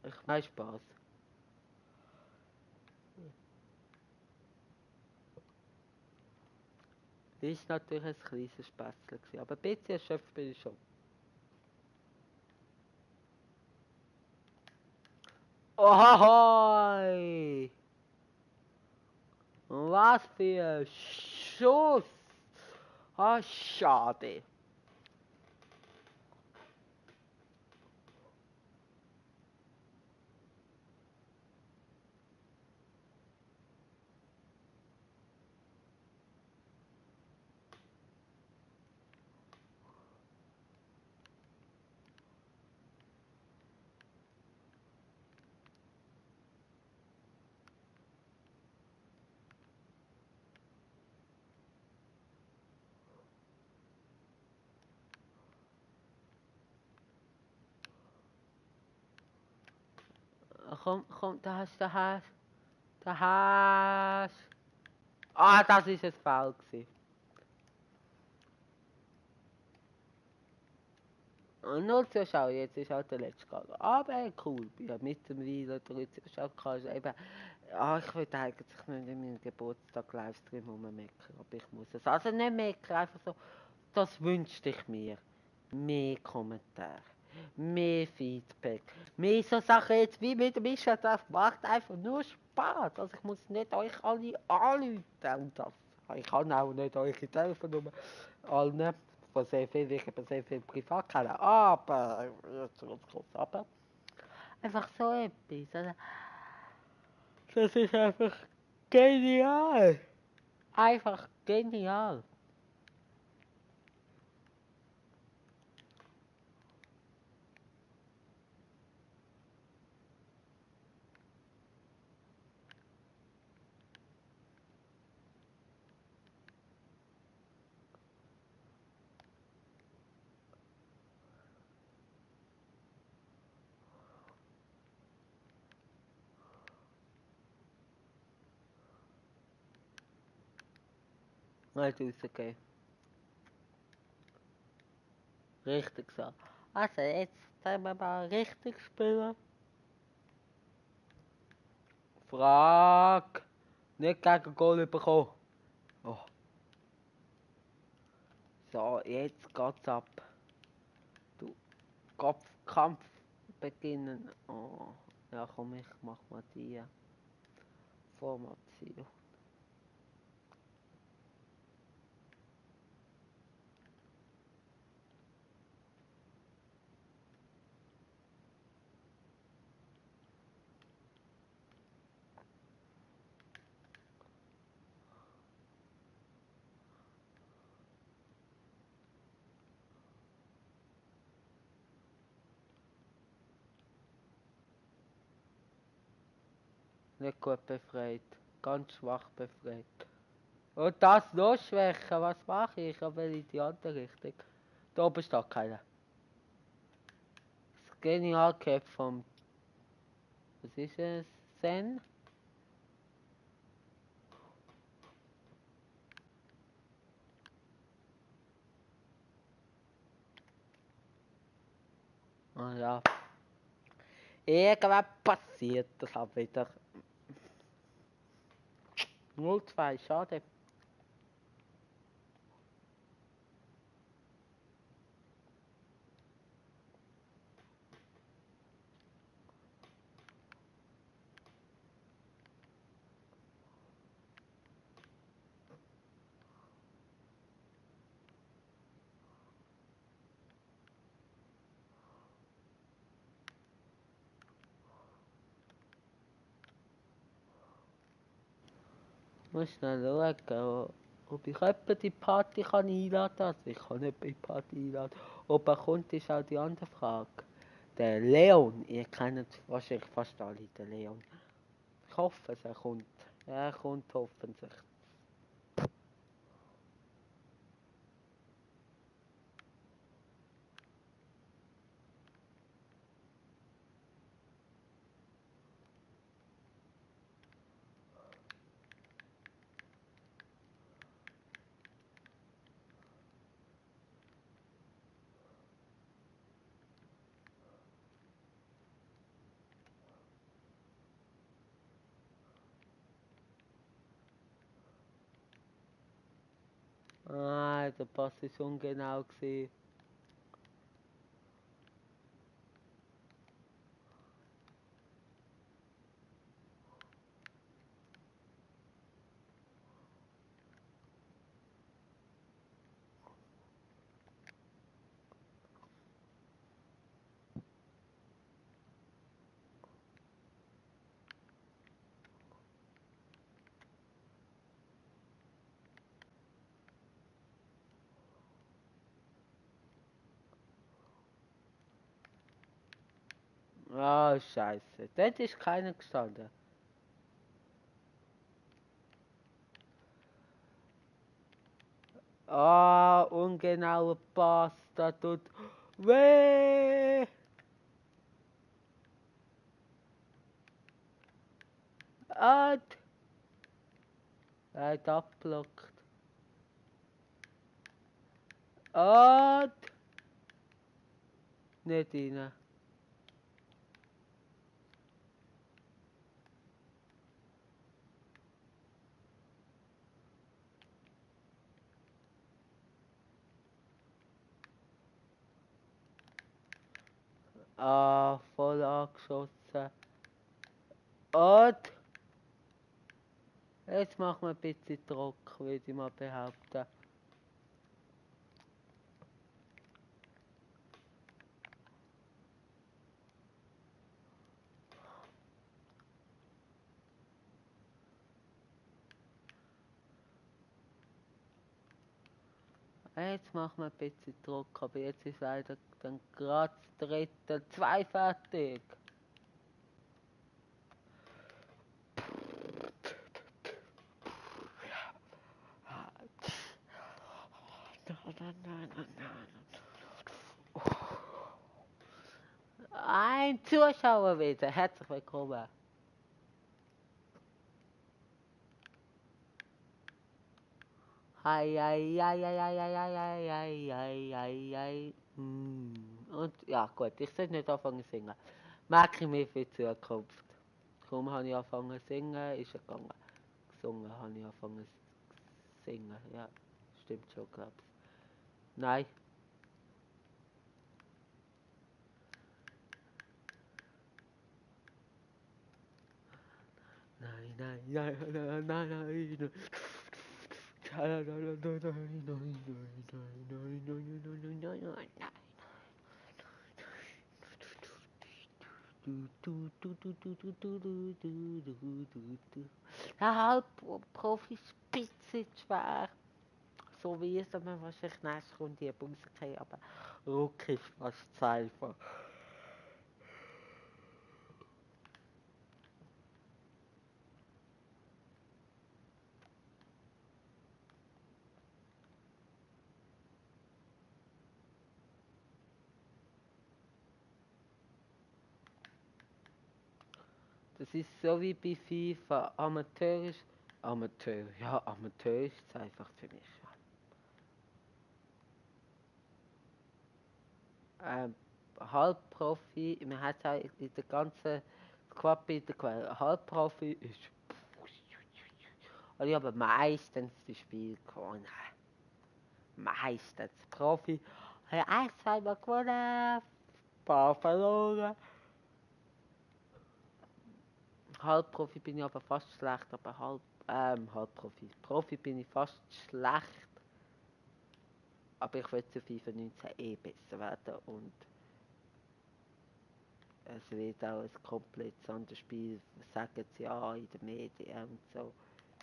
Ich mach Spaß. Das ist natürlich ein kleines Spätzle gewesen, aber ein bisschen erschöpft bin ich schon. Ohoi! Was für ein Schuss! Ah, schade. Komm, da hast. Da hast. Ah, das ist ein Foul gewesen. Null Zuschauer, jetzt ist halt der letzte gegangen. Aber cool, ja, mit dem Wein, 3 Zuschauer kannst du eben. Ich will eigentlich nicht in meinem Geburtstag Livestream rummeckern, aber ich muss es. Also nicht meckern, einfach so, das wünschte ich mir. Mehr Kommentare, mehr Feedback, mehr so Sachen jetzt wie mit dem Mischa, das macht einfach nur Spaß. Also ich muss nicht euch alle anrufen und das. Ich kann auch nicht eure Telefonnummer allen von sehr viel, ich habe sehr viel privat kennen, aber, jetzt ganz kurz, aber, einfach so etwas, also, das ist einfach genial, einfach genial. Nicht rausgehen. Richtig so. Also, jetzt sollen wir mal richtig spielen. Frag! Nicht gegen Goal bekommen. Oh. So, jetzt geht's ab. Du, Kopfkampf beginnen. Oh. Ja, komm, ich mach mal die Formation. Nicht gut befreit. Ganz schwach befreit. Und das noch schwächer. Was mache ich? Aber in die andere Richtung. Da oben steht keiner. Das Genialcap vom. Was ist es? Zen? Ah ja. Irgendwann passiert das auch wieder. 0-2, schade. muss schnell schauen, ob ich jemanden die Party kann einladen kann. Also ich kann nicht bei die Party einladen. Ob er kommt, ist auch die andere Frage. Der Leon, ihr kennt wahrscheinlich fast alle den Leon. Ich hoffe, er kommt. Er kommt hoffentlich. Ah, der Pass ist ungenau gewesen. Ah, scheiße. Dort ist keiner gestanden. Ah, ungenauer Pass, da tut weh. Ah, er hat abgelockt. Ah, nicht rein. Ah, voll angeschossen. Und jetzt machen wir ein bisschen Druck, würde ich mal behaupten. Jetzt machen wir ein bisschen Druck, aber jetzt ist leider dann gerade das dritte, 2 fertig. Ein Zuschauer wieder, herzlich willkommen. Ei, ei, ei, ei, ei, ei, ei, ei, ei, ei, ei. Und ja gut, ich sollte nicht anfangen zu singen. Merke ich mir für die Zukunft. Kaum habe ich angefangen zu singen, ist er gegangen. Gesungen habe ich angefangen zu singen, ja. Stimmt schon, glaube ich. Nein. Nein, nein, nein, nein, nein, nein, nein. Der Halbprofi ist ein bisschen schwer. So wie es man wahrscheinlich nächste Runde rausgehen, aber Ruck ist fast zu einfach. Das ist so wie bei FIFA. Amateurisch. Amateur ist es einfach für mich. Halbprofi, man hat es in der ganzen Squad bei der Halbprofi ist. Und ich habe meistens das Spiel gewonnen. Meistens. Profi. Ich habe 1, 2 Mal gewonnen. Ein paar verloren. Halbprofi bin ich aber fast schlecht, aber Halbprofi. Profi bin ich fast schlecht. Aber ich will zu FIFA 19 besser werden und es wird auch ein komplett anderes Spiel, sagen sie ja in den Medien und so.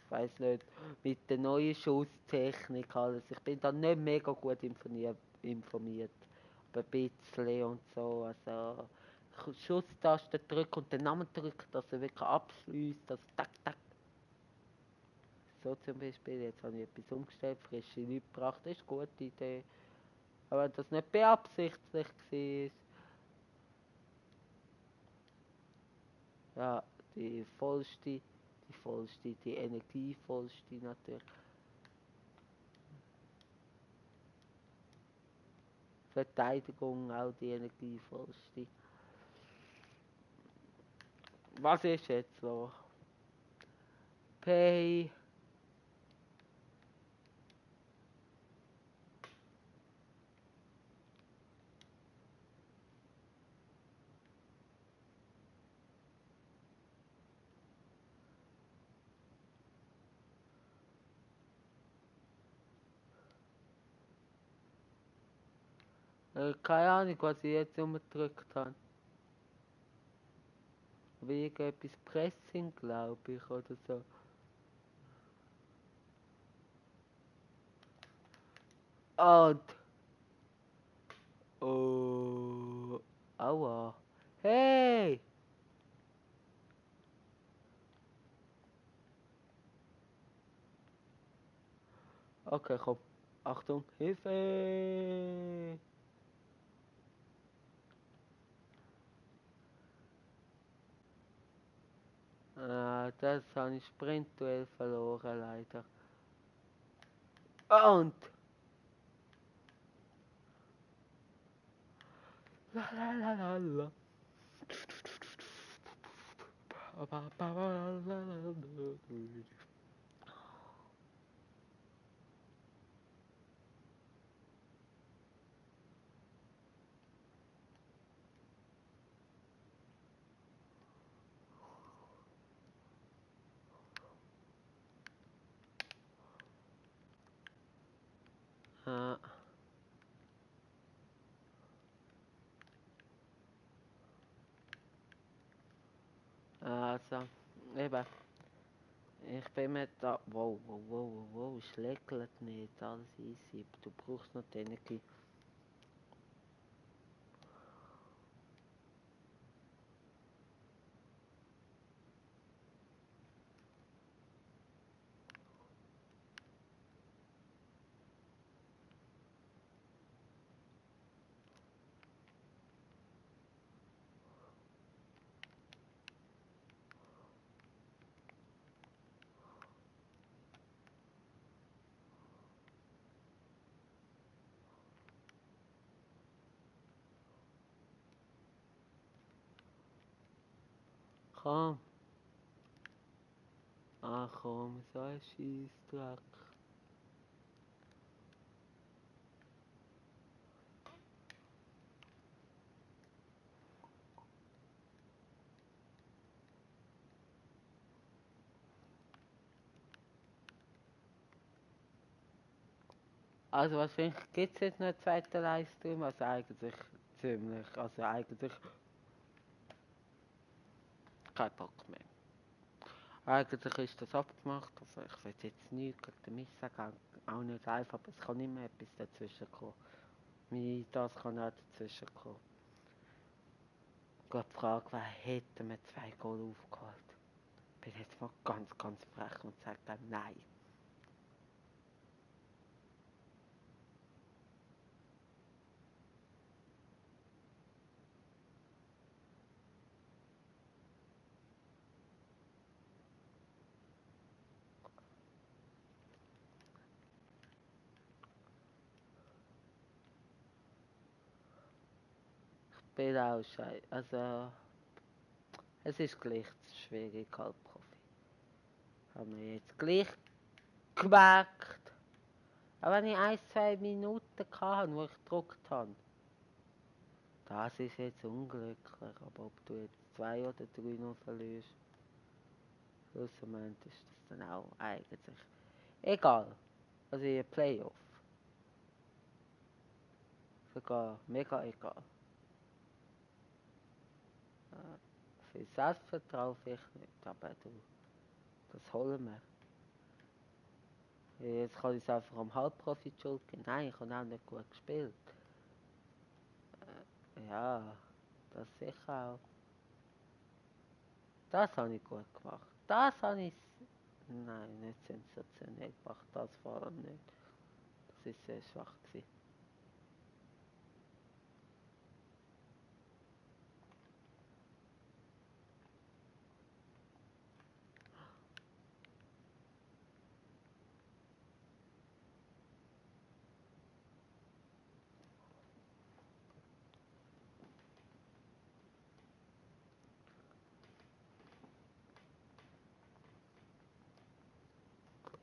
ich weiß nicht, mit der neuen Schusstechnik alles. Ich bin da nicht mega gut informiert. Aber ein bisschen und so, also Schusstaste drücken und den Namen drücken, dass er wirklich abschließt, dass tak tak. So zum Beispiel, jetzt habe ich etwas umgestellt, frische Leute gebracht, das ist eine gute Idee. Aber wenn das nicht beabsichtigt war, ja, die vollste, die energievollste natürlich. Verteidigung auch die energievollste. Was ist jetzt so? Pay. Keine Ahnung, was ich jetzt umgedrückt habe. Wegen etwas Pressing, glaube ich, oder so. Und. Oh. Aua. Hey! Okay, komm. Achtung, Hilfe! Das habe ich Sprintduell verloren, leider. Und! La la la la la. Also, eben. Ich bin mir da. Wow, wow, wow, wow, wow. Es schlägt nicht. Alles easy. Du brauchst noch die Energie. Komm. Ach komm, so ein Scheissdreck. Also was finde ich, gibt es jetzt noch einen zweiten Livestream? Also eigentlich ziemlich, also eigentlich kein Bock mehr. Eigentlich ist das abgemacht, also ich will jetzt nichts gegen den Mist sagen, auch nicht einfach, aber es kann immer etwas dazwischen kommen. Wie das kann auch dazwischen kommen. Gott fragt, wer hätte mir 2 Goal aufgeholt? Bin jetzt mal ganz frech und sage dann nein. Ich bin auch scheiße, also es ist gleich schwierig als Profi. Haben wir jetzt gleich gemerkt. Aber wenn ich 1-2 Minuten hatte, wo ich gedruckt habe, das ist jetzt unglücklich. Aber ob du jetzt 2 oder 3 noch verlierst, schlussendlich ist das dann auch eigentlich egal. Also in Playoff. Sogar mega egal. Für Selbstvertrauen vielleicht nicht, aber du, das holen wir. Jetzt kann ich es einfach am Halbprofi die Schuld geben. Nein, ich habe auch nicht gut gespielt. Ja, das sicher auch. Das habe ich gut gemacht. Das habe ich... Nein, nicht sensationell gemacht. Das vor allem nicht. Das ist sehr schwach gewesen.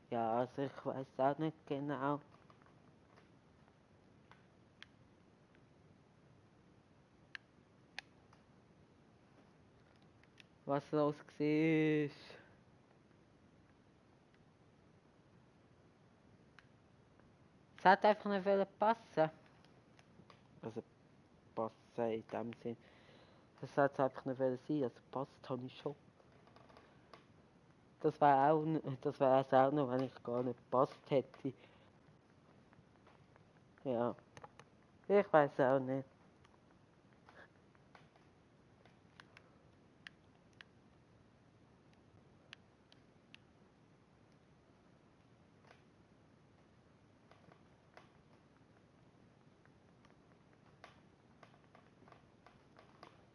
Ja, also ich weiß auch nicht genau. Was los war. Es hat einfach nicht passen. Also passen in dem Sinn. Es hat einfach nicht sein. Also passt habe ich schon. Das wäre es auch noch, wenn ich gar nicht gepasst hätte. Ja. Ich weiß auch nicht.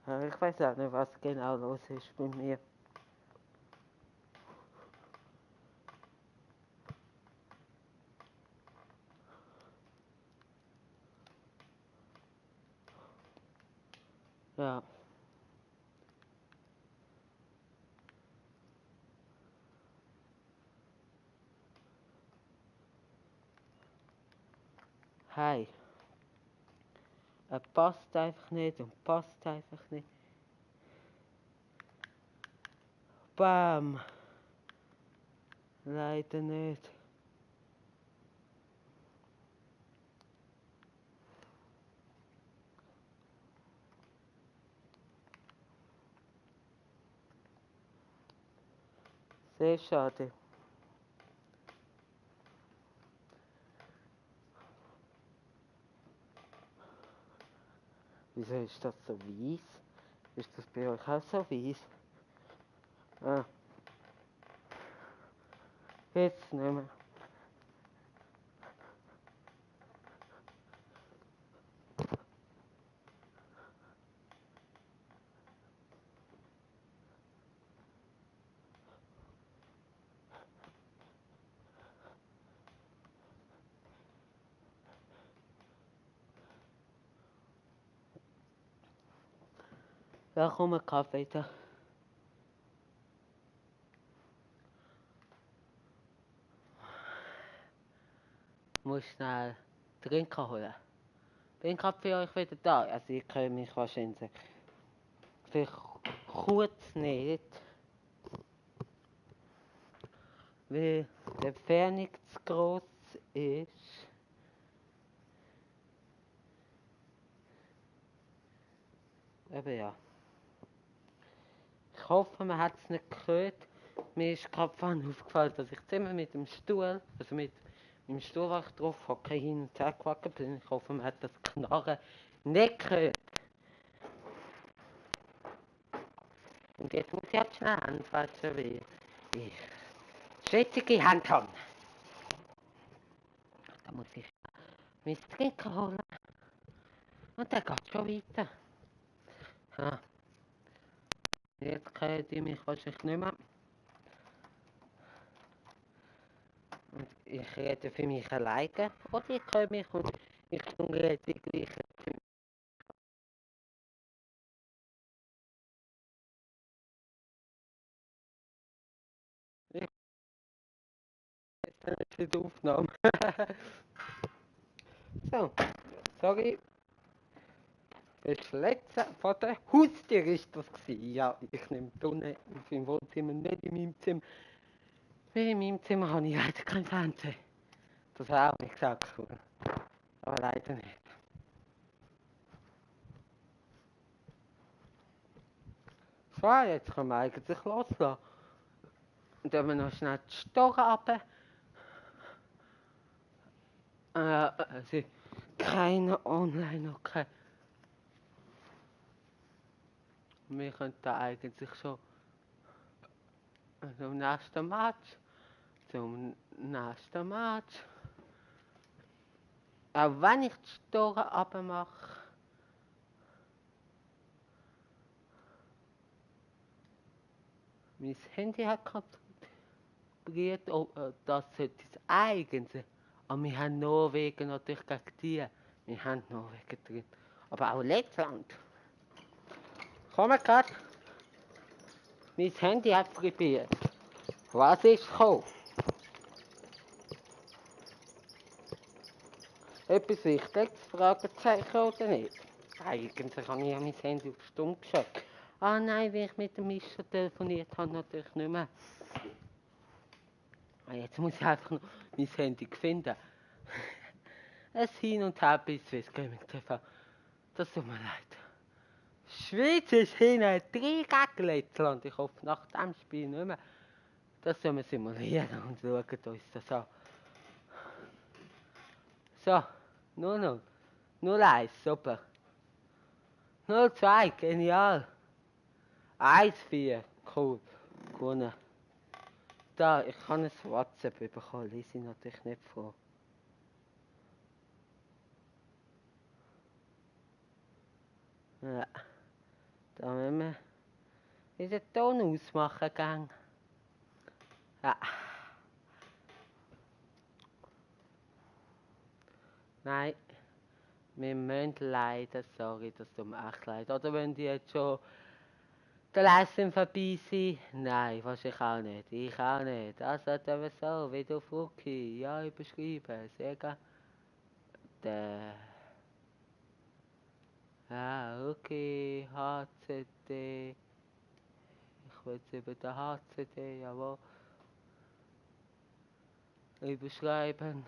Ja, ich weiß auch nicht, was genau los ist bei mir. Ja. Hi. Er passt einfach nicht und passt einfach nicht. Bam. Leider nicht. Sehr schade. Wieso ist das so weiß? Ist das bei euch auch so weiß? Ah, jetzt nicht mehr. Ja, komm, einen Kaffee da. Muss schnell Trinken holen. Bin gerade für euch wieder da. Also ich kann mich wahrscheinlich vielleicht kurz nicht, weil der Entfernung zu groß ist. Aber ja. Ich hoffe, man hat es nicht gehört. Mir ist gerade vorhin aufgefallen, dass ich zusammen mit dem Stuhl, also mit dem Stuhl, wo ich drauf hocke, hin und her gewackelt bin. Ich hoffe, man hat das Knarren nicht gehört. Und jetzt muss ich halt schnell anfassen, weil ich schwitzige Hand habe. Da muss ich mein Trinken holen. Und dann geht es schon weiter. Ja. Jetzt kennt ihr mich wahrscheinlich nicht mehr. Und ich rede für mich alleine. Oder ihr könnt mich und ich rede die gleiche. Ich weiß nicht die Aufnahme. So, sorry. Das letzte von der Haustier ist das gewesen. Ja, ich nehme die Sonne auf im Wohnzimmer, nicht in meinem Zimmer. Weil in meinem Zimmer habe ich leider kein Fernseher. Das wäre auch nicht so cool. Aber leider nicht. So, jetzt können wir eigentlich loslassen. Und dann wir noch schnell die Storen runter. Also keine Online, okay. Wir könnten eigentlich schon zum nächsten Match. Zum nächsten Match. Auch wenn ich die Tore abmache. Mein Handy hat kaputt, das sollte es eigentlich. Aber wir haben Norwegen natürlich gegen die. Wir haben Norwegen drin. Aber auch Lettland. Komm grad. Mein Handy hat probiert. Was ist gekommen? Etwas Wichtiges? Fragezeichen oder nicht? Eigentlich habe ich ja mein Handy auf stumm geschaltet. Ah nein, wie ich mit dem Mischer telefoniert habe, natürlich nicht mehr. Jetzt muss ich einfach noch mein Handy finden. Es Hin und Her bei Swiss Gaming TV. Das tut mir leid. Schweiz ist hinten 3 gegen Lettland. Ich hoffe nach dem Spiel nicht mehr. Das sollen wir simulieren und schauen uns das an. So, 0-0. 0-1, super. 0-2, genial. 1-4, cool. Gewonnen. Da, ich habe ein WhatsApp bekommen, lese ich natürlich nicht vor. Ja, da müssen wir wieder den Ton ausmachen, Gang. Ja. Nein, wir müssen leider, sorry, das tut mir echt leid. Oder wenn die jetzt schon der Lesson vorbei sind? Nein, wahrscheinlich auch nicht. Ich auch nicht. Also eben so, wie du Fuki. Ja, überschreiben. Sehr gut. Okay, HCD. Ich will jetzt über den HCD, jawohl. Überschreiben.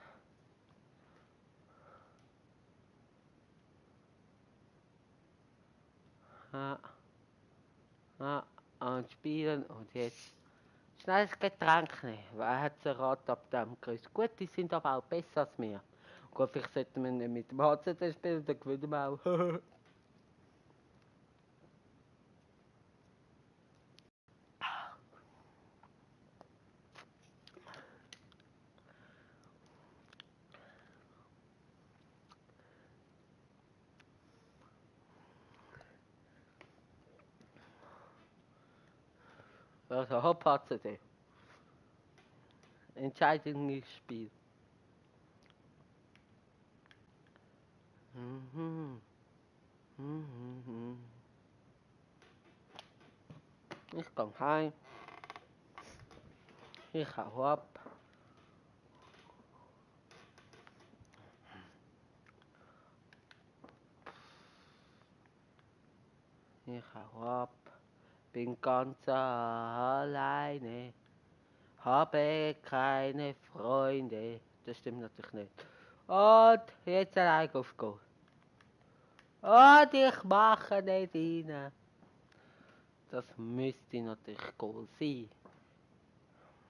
Und spielen und jetzt schnelles Getränk nehmen. Wer hat so Rat ab dem Gerüst? Gut, die sind aber auch besser als wir. Gut, vielleicht sollten wir nicht mit dem HCD spielen, dann gewinnen wir auch. Also, hopp HCD. Entscheidendes Spiel. Ich gehe heim. Ich hau ab. Ich hau ab. Bin ganz alleine. Habe keine Freunde. Das stimmt natürlich nicht. Und jetzt allein auf Go. Und ich mache nicht rein. Das müsste natürlich Goal sein.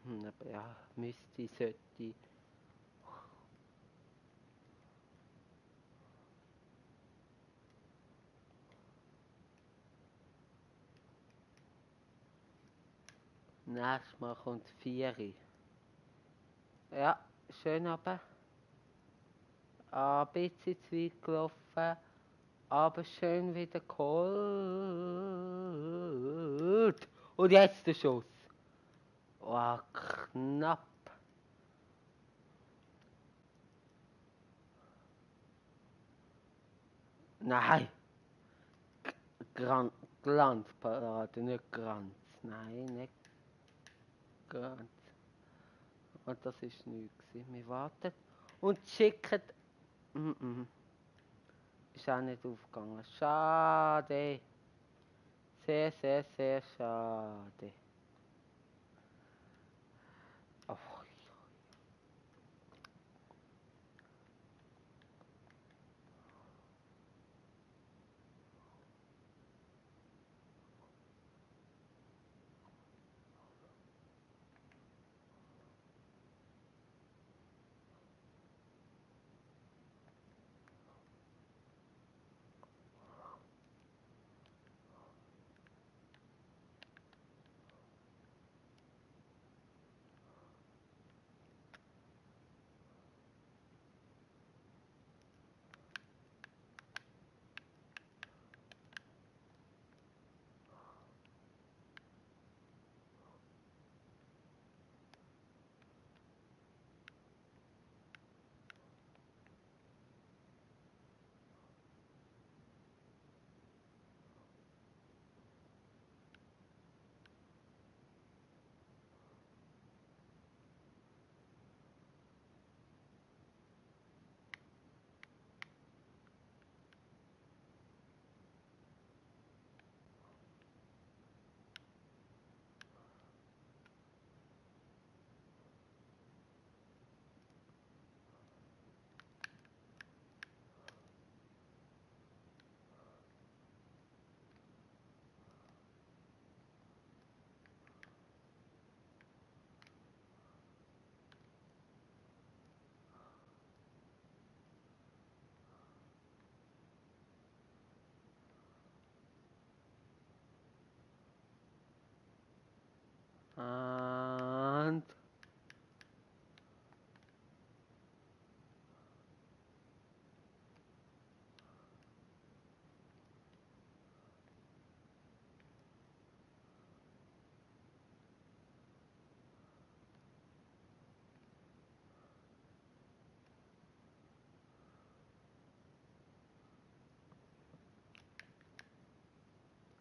Aber ja, müsste, sollte. Nächstes Mal kommt 4. Ja, schön aber. Ein bisschen zu weit gelaufen. Aber schön wieder geholt. Und jetzt der Schuss. Oh, knapp. Nein. Glanzparade, nicht Granz. Nein, nicht Granz. Und das ist nichts. Wir warten und schicken. Ist auch nicht aufgegangen. Schade. Sehr, sehr, sehr schade. Oh.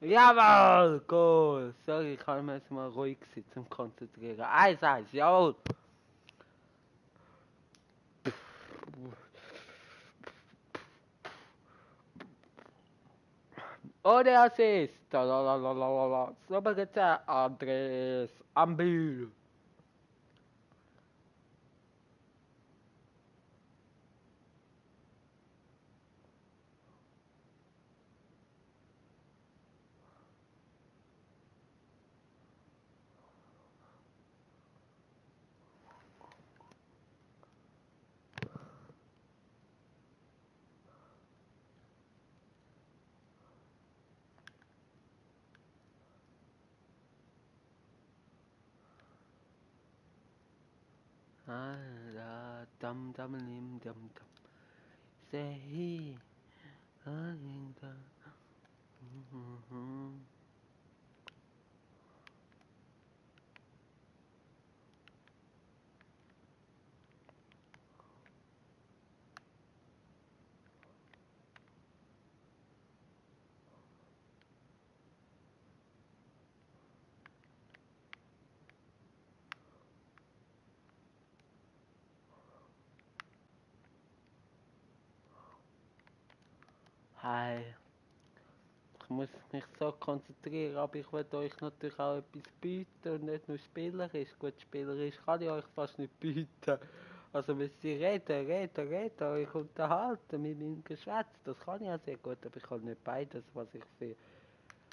Jawohl, Goal. Sorry, ich kann mir mal ruhig sein zum Konzentrieren. 1-1, jawohl. Ohne Assist. Super getan, Andres Ambil. Dum dum lim dum dum. Say he. Hi. Ich muss mich so konzentrieren, aber ich will euch natürlich auch etwas bieten und nicht nur spielerisch. Gut, spielerisch kann ich euch fast nicht bieten. Also müsst ihr reden, euch unterhalten mit meinem Geschwätz. Das kann ich ja sehr gut, aber ich kann nicht beides, was ich für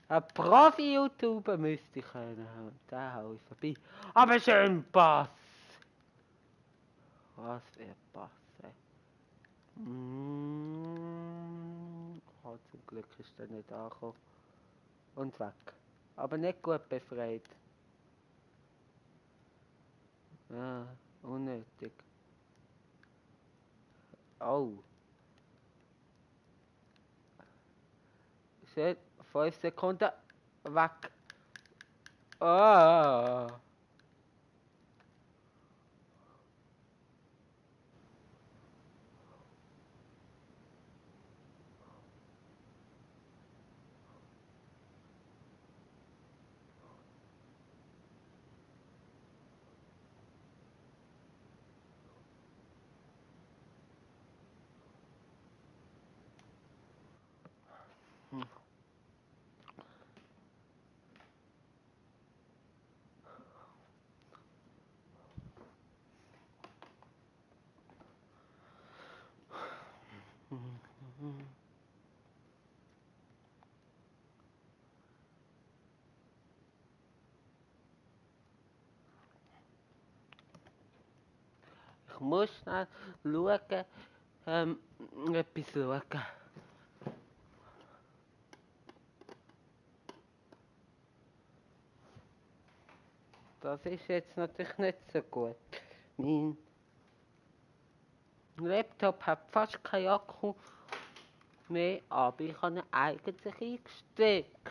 ein Profi-YouTuber müsste ich können. Und da hau ich vorbei. Aber schön Pass! Was für ein Pass, ey. Oh, zum Glück ist der nicht angekommen. Und weg. Aber nicht gut befreit. Ah, unnötig. Oh. Schön. 5 Sekunden. Weg. Ah. Ich muss schnell schauen. Etwas schauen. Das ist jetzt natürlich nicht so gut. Mein Laptop hat fast keinen Akku mehr, aber ich habe ihn eigentlich eingesteckt.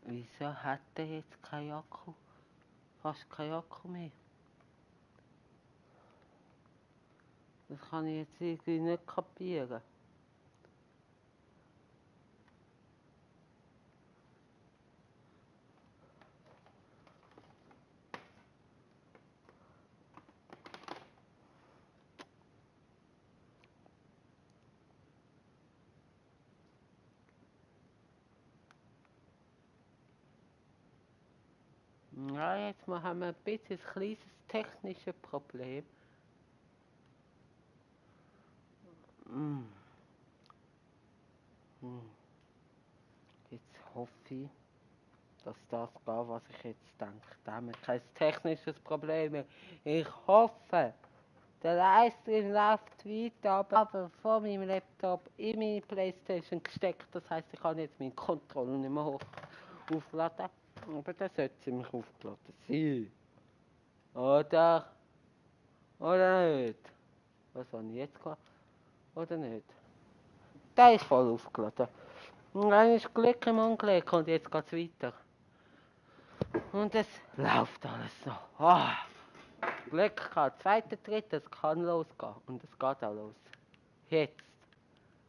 Wieso hat er jetzt keinen Akku? Fast keinen Akku mehr. Das kann ich jetzt irgendwie nicht kapieren. Ja, jetzt mal haben wir ein bisschen ein kleines technisches Problem. Jetzt hoffe ich, dass das geht, was ich jetzt denke. Da haben wir kein technisches Problem mehr. Ich hoffe, der Livestream läuft weiter, aber von meinem Laptop in meine Playstation gesteckt. Das heisst, ich kann jetzt meinen Controller nicht mehr aufladen. Aber der sollte ziemlich aufgeladen sein. Oder? Oder nicht? Was habe ich jetzt gemacht? Oder nicht? Der ist voll aufgeladen. Und dann ist Glück im Unglück und jetzt geht's weiter. Und es läuft alles noch. Glück gehabt. Zweiter, dritter, es kann losgehen. Und es geht auch los. Jetzt.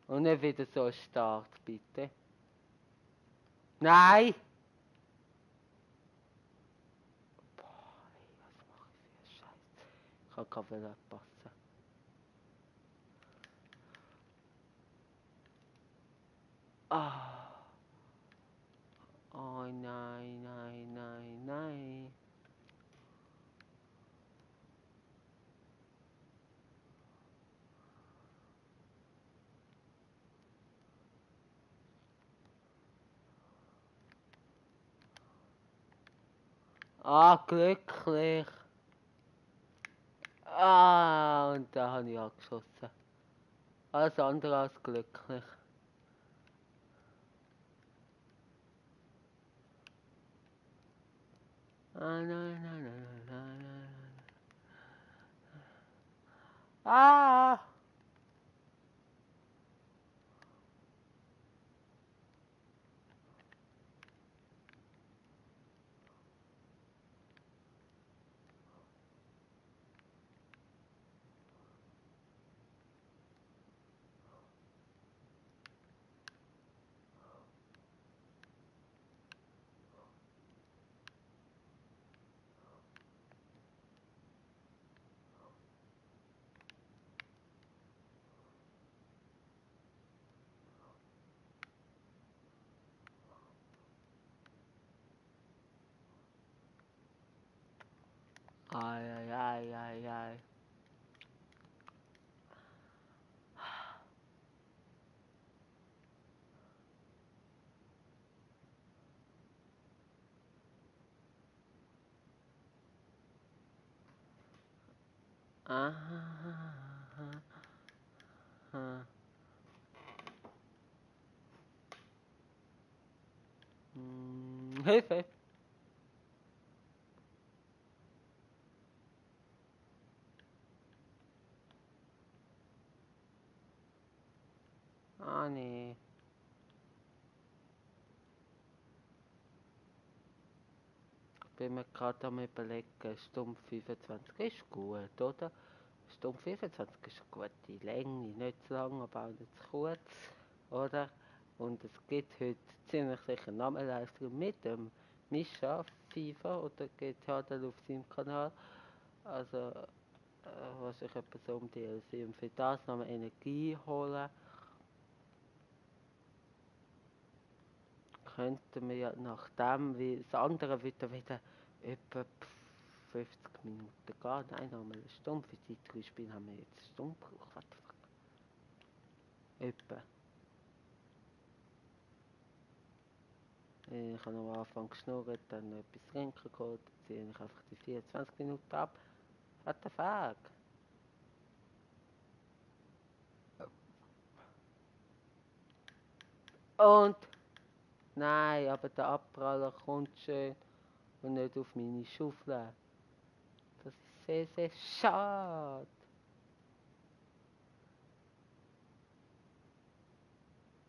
Und nicht wieder so ein Start, bitte. Nein! Boah, ey, was mache ich für einen Scheiß? Ich kann gerade passen. Ah. Oh nein, nein, nein, nein. Glücklich. Und da habe ich angeschossen. Alles andere als glücklich. Nein, nein, nein, nein, nein, nein. Ah! Ai, ai, ai, ai, ai. Hilfe! Nee. Ich bin mir gerade am überlegen, Stumpf 25 ist gut, oder? Stumpf 25 ist eine gute Länge, nicht zu lang, aber auch nicht zu kurz, oder? Und es gibt heute ziemlich sicher einen Livestream mit dem Mischa FIFA oder GTA dann auf seinem Kanal. Also wahrscheinlich etwas so um die LC und für das nochmal Energie holen. Könnten wir ja nachdem, wie das andere wieder etwa 50 Minuten gehen. Nein, nochmal eine Stunde. Für die 3 Spiele haben wir jetzt eine Stunde gebraucht. Etwa. Ich habe am Anfang geschnurrt, dann noch etwas trinken geholt, dann ziehe ich einfach die 24 Minuten ab. What the fuck? Und? Nein, aber der Abpraller kommt schön und nicht auf meine Schaufel. Das ist sehr, sehr schade.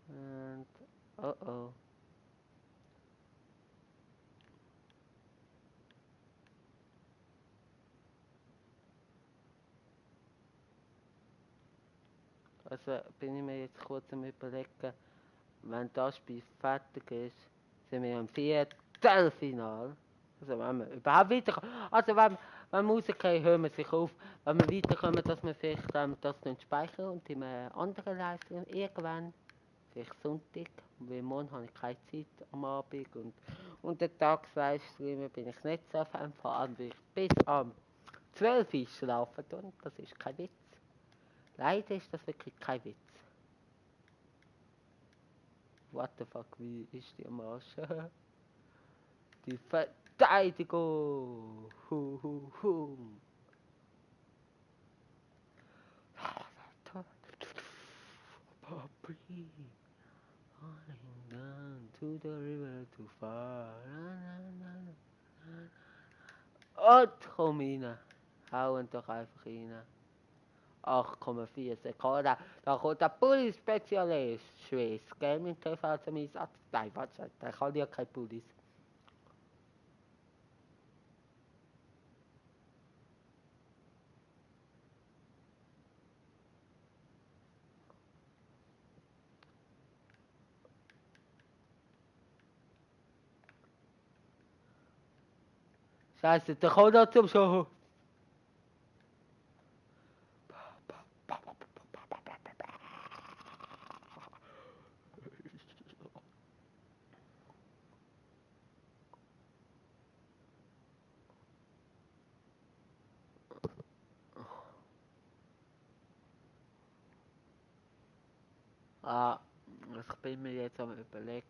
Und, oh oh. Also bin ich mir jetzt kurz am überlegen, wenn das Spiel fertig ist, sind wir am Viertelfinale. Also wenn wir überhaupt weiterkommen. Also wenn wir rausgehen, hören wir sich auf. Wenn wir weiterkommen, dass wir vielleicht das speichern und in einem anderen Livestream irgendwann, vielleicht Sonntag, weil morgen habe ich keine Zeit am Abend und den Tags-Livestreamen bin ich nicht so Fan von, weil ich bis am 12 Uhr schlafen und das ist kein Witz. Leider ist das wirklich kein Witz. What the fuck, wie ist die am Arsch? Die Verteidigung! Hu. Papi, running down to the river too far. Und komm rein. Hauen doch einfach rein. 8,4 Sekunden. Da kommt der Pulli-Spezialist. Swiss Gaming TV zum Einsatz. Nein, warte, der kann ja keine Pullis. Scheiße, der kommt noch zum Show. Ah, ich bin mir jetzt am überlegen.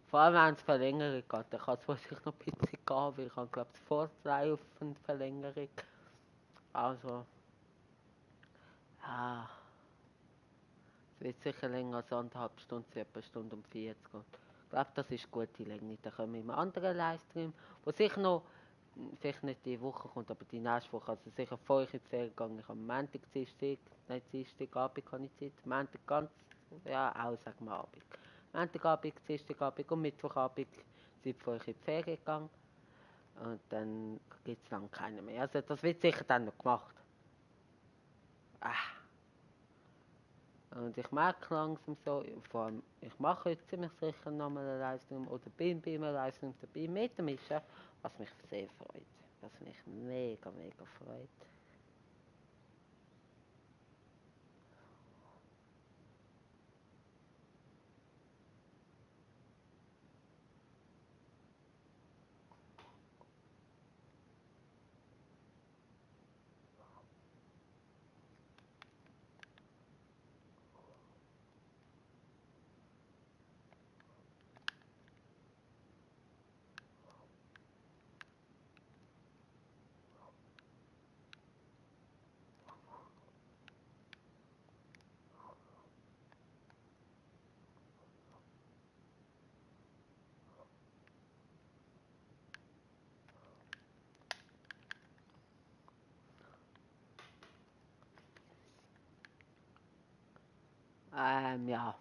Vor allem wenn es Verlängerung geht, dann kann es wahrscheinlich noch ein bisschen gehen, weil ich habe glaube ich Vorteil auf eine Verlängerung. Also, ja, es wird sicher länger als 1,5 Stunden, es wird etwa eine Stunde und 40 und ich glaube, das ist gute Länge. Dann können wir im anderen Livestream, wo sicher noch, vielleicht nicht die Woche kommt, aber die nächste Woche, also sicher vor ich in die Ferien gegangen, ich habe Montag, Dienstag, nicht Dienstagabend habe ich Zeit, Montag ganz, ja auch sagen wir Abend. Montagabend, Dienstagabend und Mittwochabend sind bevor ich in die Ferien gegangen und dann gibt es dann keine mehr. Also das wird sicher dann noch gemacht. Und ich merke langsam so, vor allem, ich mache heute ziemlich sicher nochmal einen Livestream oder bin bei einem Livestream dabei mit dem Mischen, was mich sehr freut. Was mich mega, mega freut. Ja.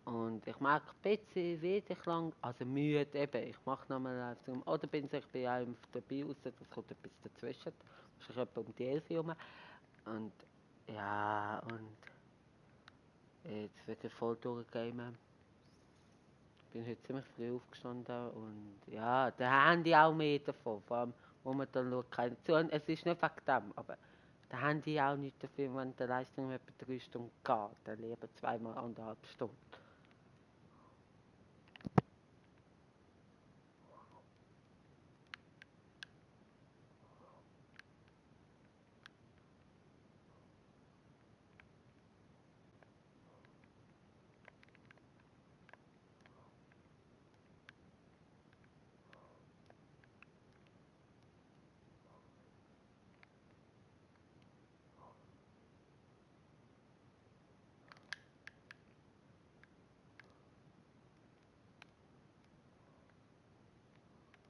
Und ich merke ein bisschen, werde ich lang, also müde eben, ich mache nochmal einen Livestream. Oder bin ich bei einem dabei raus, das kommt etwas dazwischen. Das ist etwa um die 11 Uhr rum. Und ja, und jetzt wird ich voll durchgamen. Ich bin heute ziemlich früh aufgestanden und ja, da haben die auch mehr davon, vor allem, wo man dann schaut, keine zu. Und es ist nicht wegen dem, aber da haben die auch nicht dafür, wenn der Leistung etwa 3 Stunden geht, dann lieber 1,5 Stunden.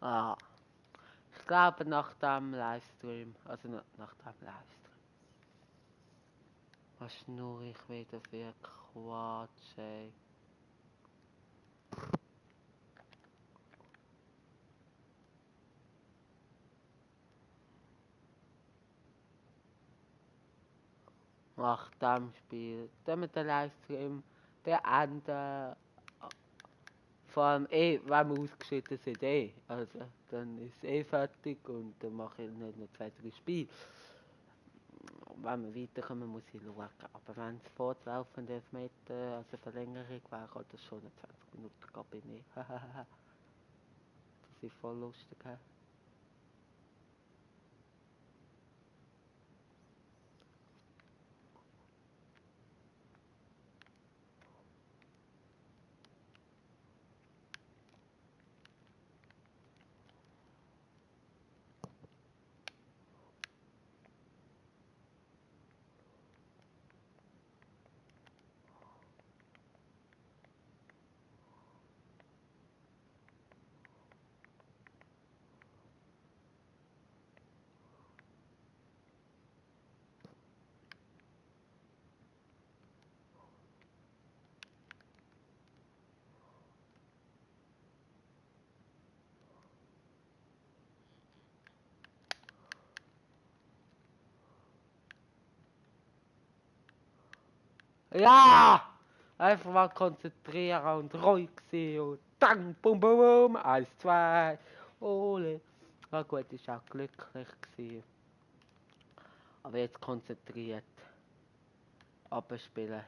Ah, ich glaube nach dem Livestream, also nach dem Livestream. Was schnurre ich wieder für Quatsch, ey. Nach dem Spiel, dann mit dem Livestream beenden. Vor allem wenn wir ausgeschieden sind, Also, dann ist es fertig und dann mache ich nicht noch 2, 3 Spiele. Wenn wir weiterkommen, muss ich schauen. Aber wenn es fortlaufend Elfmeter, also Verlängerung wäre, kann das schon 20 Minuten gehen bei mir. Das ist voll lustig. Ja! Einfach mal konzentrieren und ruhig sein und dann, bum, bum, bum, 1, 2, ole. Na gut, ich war auch glücklich gewesen. Aber jetzt konzentriert. Abspielen.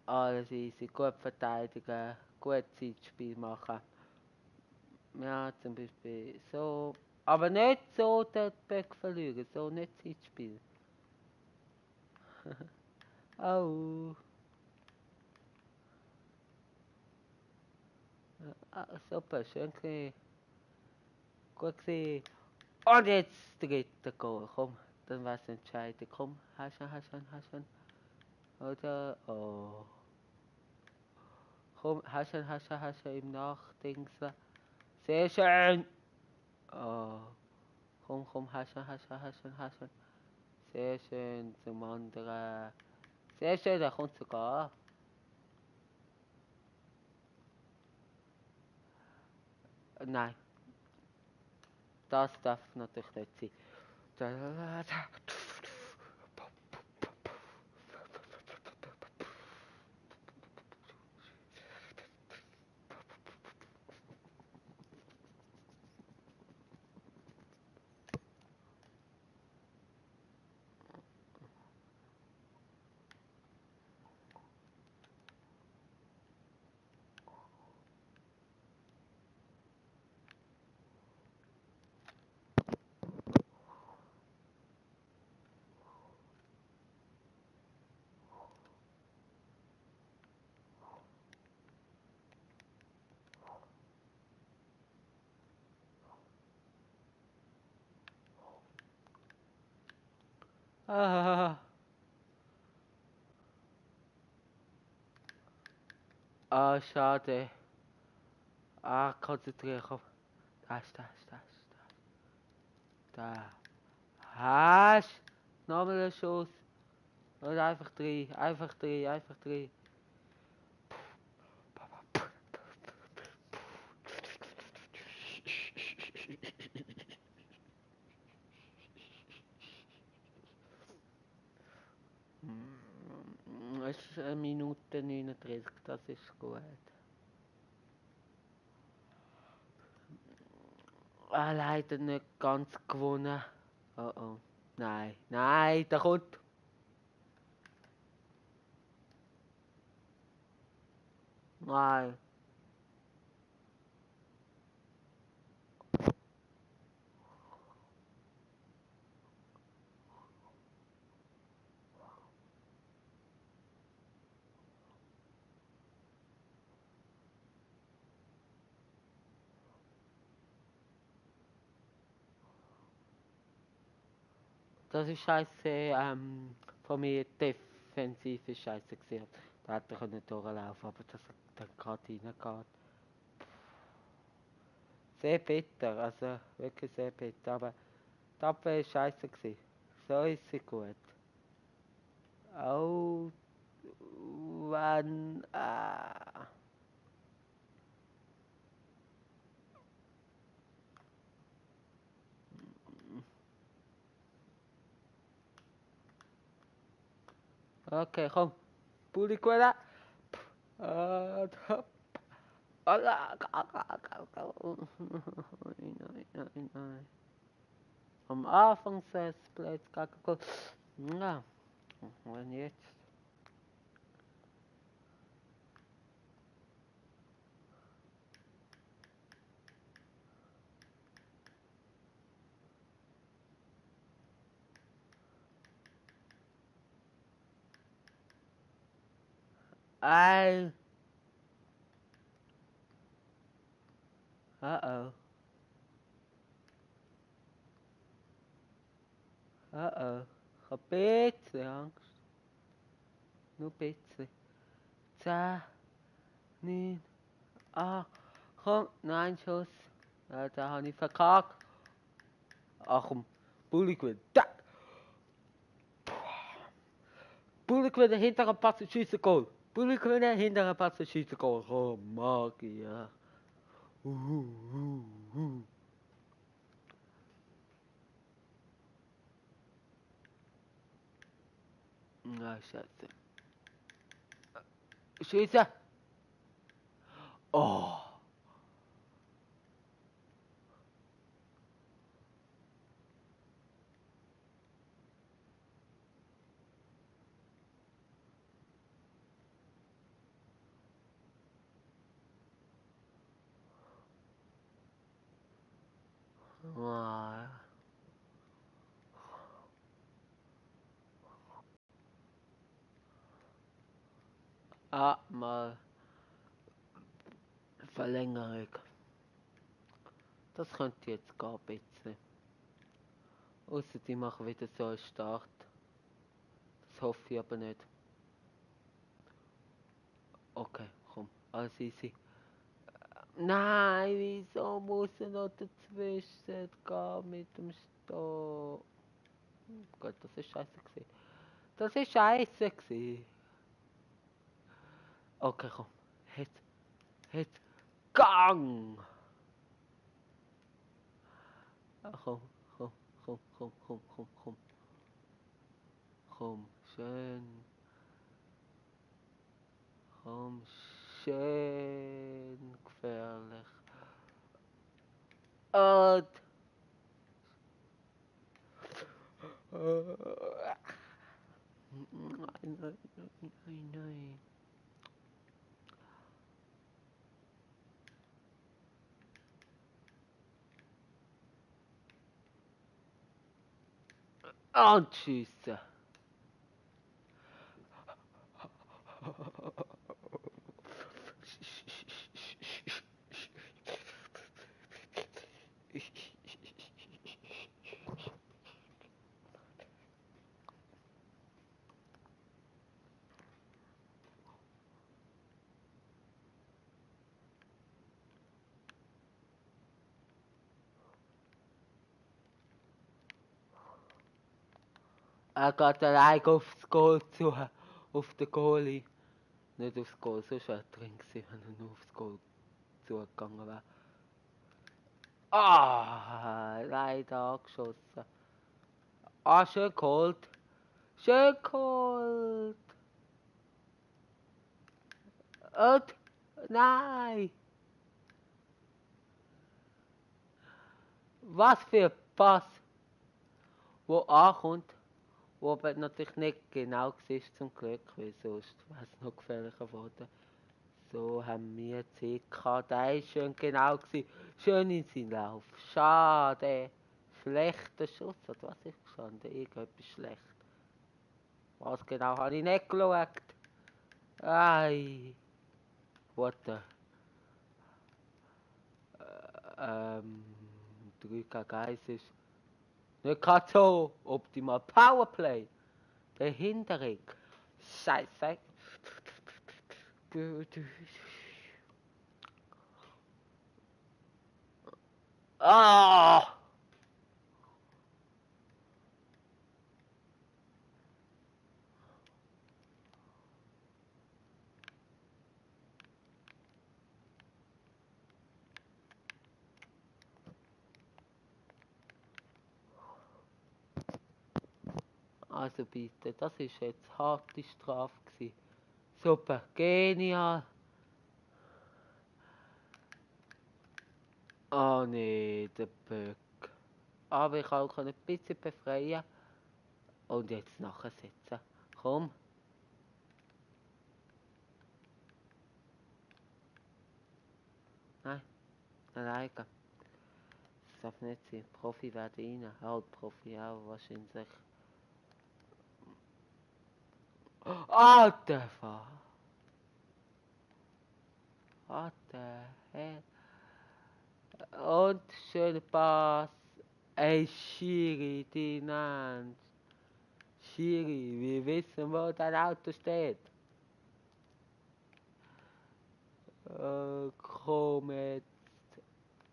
Alles easy, gut verteidigen, gut Zeitspiel machen. Ja, zum Beispiel so. Aber nicht so den Böck verlieren, so nicht Zeitspiel. Oh. Ah, super, schön gewesen. Gut gewesen. Und jetzt dritte Goal, komm. Dann wär's entscheidend. Komm, hast du. Oder? Oh. Komm, hast du im Nachdingsen. Sehr schön. Oh. Komm, hast du. Sehr schön zum anderen. Sehr schön, der kommt sogar. Nein, das darf natürlich nicht sein. Ah, ah, schade. Ah, konzentriere dich auf. Das. Da. Hast. Nochmal einen Schuss. Und einfach drei. Es ist 1 Minute 39, das ist gut. Ah, leider nicht ganz gewonnen. Oh oh. Nein, der kommt. Nein. Das ist scheiße, von mir defensiv ist scheiße gesehen. Da hätte er können durchlaufen, aber dass er dann gerade reingeht. Sehr bitter, also wirklich sehr bitter, aber die Abwehr ist scheiße gewesen. So ist sie gut. Oh, wann, Okay, komm. Puli quella. Top. Nein. Am Anfang das Blöd gegen. Ja, wenn jetzt. Ei. Uh-oh. Uh-oh. Ich hab ein bisschen Angst. Nur ein bisschen. 10, 9, 8. Komm, nein, Schuss. Ja, da habe ich verkackt. Ach komm. Bulli gewinnt. Bulli gewinnen, hinterher passen, schiessen, Goal. Bulli gewinnen, hinterher passen, schiessen, Goal. Oh, Magie, ja. Uh. Na, scheiße. Schieße! Oh! Ah, mal Verlängerung. Das könnte jetzt gehen, ein bisschen. Außer die machen wieder so einen Start. Das hoffe ich aber nicht. Okay, komm, alles easy. Nein, wieso muss er noch dazwischen gehen mit dem Start? Gut, das ist scheiße gewesen. Das ist scheiße gewesen. Okay, komm. Jetzt, Gang! Komm, komm. Komm, schön. Komm, schön gefährlich. Und... Nein. Und schiessen. Er geht allein aufs Goal zu, auf den Goalie. Nicht aufs Goal, sonst wäre er drin gewesen, wenn er nur aufs Goal zugegangen wäre. Ah, leider angeschossen. Ah, schön geholt. Und, nein. Was für ein Pass, wo ankommt, wo aber natürlich nicht genau war zum Glück, weil sonst wäre es noch gefährlicher geworden. So haben wir Zeit gehabt, der war schön genau gewesen. Schön in seinen Lauf. Schade. Schlechter Schuss, oder was ist gestanden? Irgendetwas schlecht. Was genau habe ich nicht geschaut? Ei. What the... 3 gegen 1 ist nicht gerade so optimal. Powerplay. Behinderung. Scheiße. Ah! Also bitte, das ist jetzt harte Strafe gewesen. Super, genial. Oh nee, der Böck. Aber ich auch ein bisschen befreien. Und jetzt nachsetzen. Komm. Nein, alleine. Das darf nicht sein. Profi werden rein. Halt, Profi auch wahrscheinlich. Alter Fall. Alter Hell. Und schöner Pass. Ey, Schiri, die Nanz. Schiri, wir wissen, wo dein Auto steht. Komm jetzt.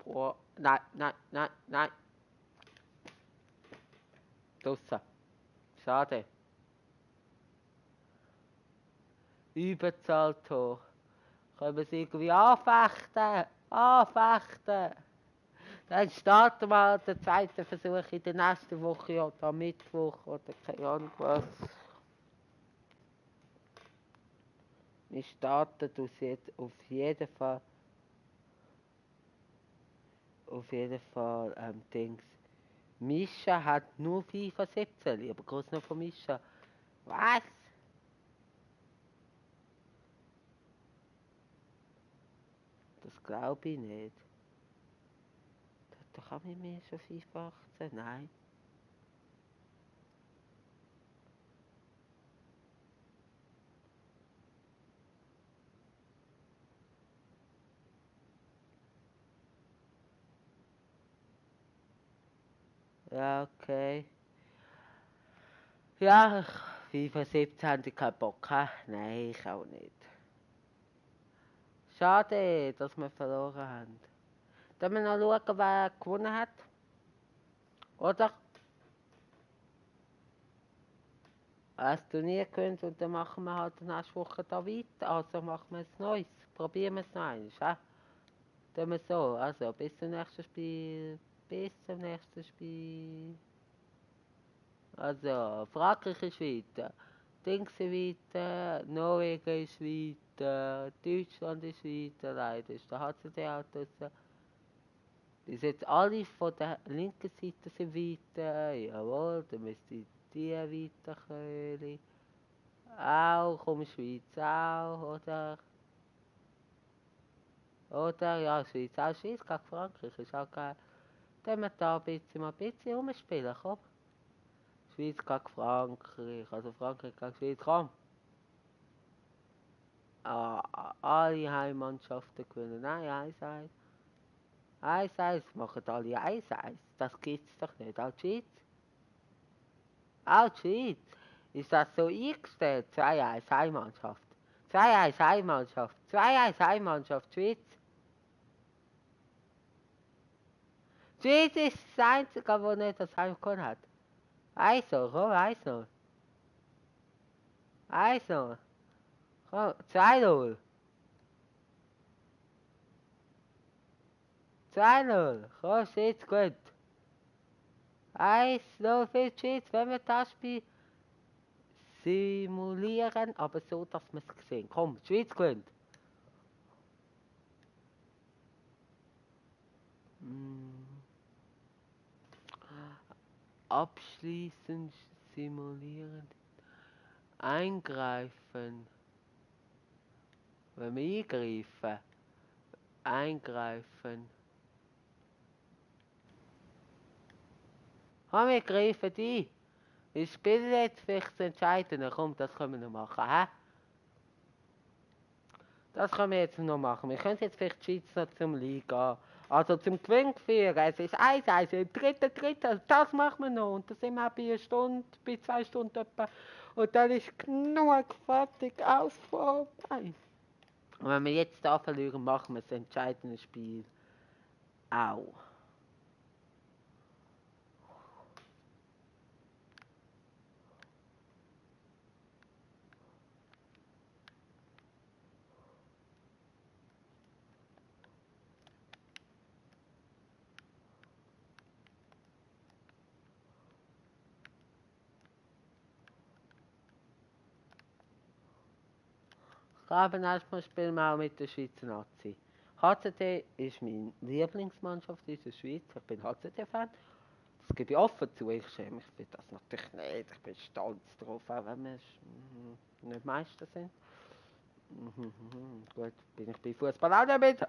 Boah. Nein. Draussen. Schade. Überzahltor. Können wir es irgendwie anfechten? Dann starten wir den zweiten Versuch in der nächsten Woche oder am Mittwoch oder keine Ahnung was. Wir starten jetzt auf jeden Fall, Dings. Mischa hat nur FIFA 17, lieber Gruß noch von Mischa. Was? Das glaube ich nicht. Der hat doch auch mit mir schon FIFA 18, nein. Ja, okay. Ja, FIFA 17 hatte ich keinen Bock. Nein, ich auch nicht. Schade, dass wir verloren haben. Dann wir noch schauen, wer gewonnen hat. Oder? Ein Turnier gewinnt und dann machen wir halt nächste Woche da weiter. Also machen wir es Neues. Probieren wir es noch einmal. Tun wir so. Also bis zum nächsten Spiel. Bis zum nächsten Spiel. Also Frankreich ist weiter. Dings ist weiter. Norwegen ist weiter. Deutschland ist weiter. Leider ist der HCD auch draussen. Die sind jetzt alle von der linken Seite sind weiter. Jawohl, dann müsste die weiter können. Auch, komm, Schweiz auch, oder? Oder, ja, Schweiz auch. Schweiz gegen Frankreich ist auch geil. Dann wir da mal ein bisschen rumspielen, komm. Schweiz gegen Frankreich, also Frankreich gegen Schweiz, komm. Alle Heimmannschaften gewinnen. Nein, 1-1. 1-1, machen alle 1-1. Das gibt's doch nicht. Auch die Schweiz. Auch die Schweiz. Ist das so eingestellt? 2-1 Heimmannschaft. 2-1 Heimmannschaft. 2-1 Heimmannschaft, Schweiz. Die Schweiz ist das Einzige, das nicht das Heim gewonnen hat. 1-0, komm, 1-0. 1-0. Komm, 2-0. 2-0. Komm, Schweiz gut. 1-0 für die Schweiz, wenn wir das Spiel simulieren, aber so, dass wir es sehen. Komm, die Schweiz gewinnt. Abschließend simulieren. Eingreifen. Wenn wir eingreifen. Eingreifen. Komm, wir greifen ein. Ich spiele jetzt vielleicht zu entscheiden. Komm, das können wir noch machen. Hä? Das können wir jetzt noch machen. Wir können jetzt vielleicht die Schweiz noch zum Liga. Also zum Gewinn führen. Es ist 1-1, im dritten. Das machen wir noch. Und dann sind wir bei 2 Stunden etwa. Und dann ist genug fertig aus vorbei. Und wenn wir jetzt da verlieren, machen wir das entscheidende Spiel auch. Aber erstmal spielen wir auch mit der Schweizer Nazi. HCD ist meine Lieblingsmannschaft in der Schweiz. Ich bin HCD-Fan. Das gebe ich offen zu. Ich schäme mich für das natürlich nicht. Ich bin stolz drauf, auch wenn wir nicht Meister sind. Gut, bin ich bei Fußball auch nicht mit.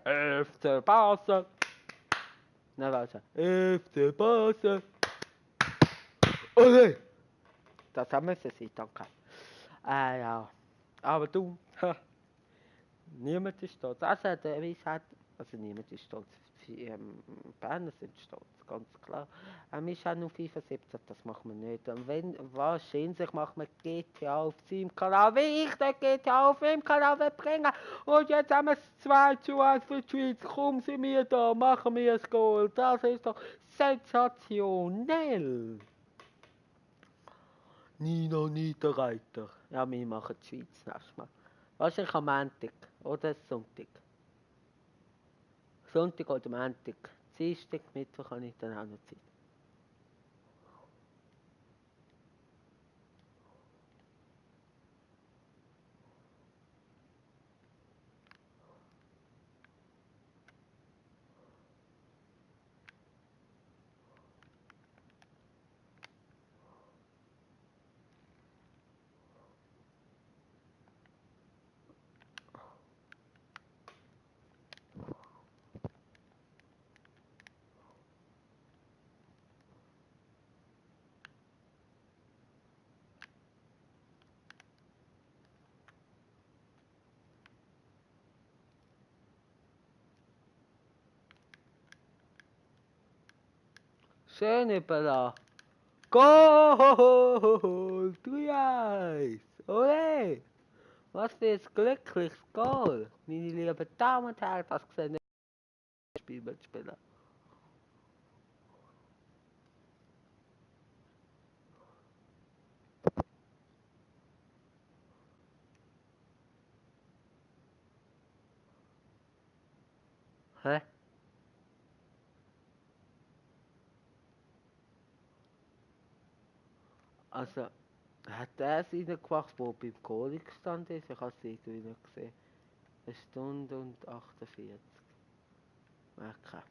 FC Basel. Nein, warte. FC Basel. Okay. Das haben wir sein, danke. Ja. Aber du, niemand ist stolz. Also, der Weiss hat, also niemand ist stolz. Die Berner sind stolz, ganz klar. Wir schauen auf FIFA 17, das machen wir nicht. Und wenn, wahrscheinlich machen wir GTA auf seinem Kanal, wie ich den GTA auf meinem Kanal will bringen. Und jetzt haben wir es 2-1 für die Schweiz. Komm, sind wir da, machen wir das Goal. Das ist doch sensationell. Nino Niederreiter. Ja, wir machen die Schweiz nächstes Mal. Wahrscheinlich am Montag oder Sonntag. Sonntag oder Montag. Dienstag, Mittwoch habe ich dann auch noch Zeit. Schön überlassen. Goal! 3-1! Ole! Was für ein glückliches Goal! Meine lieben Damen und Herren, das gesehen nicht Spiel mitspielen. Hä? Also, hat der es reingemacht, wo beim Goalie gestanden ist? Ich habe es irgendwie nicht gesehen. 1 Stunde und 48. Okay.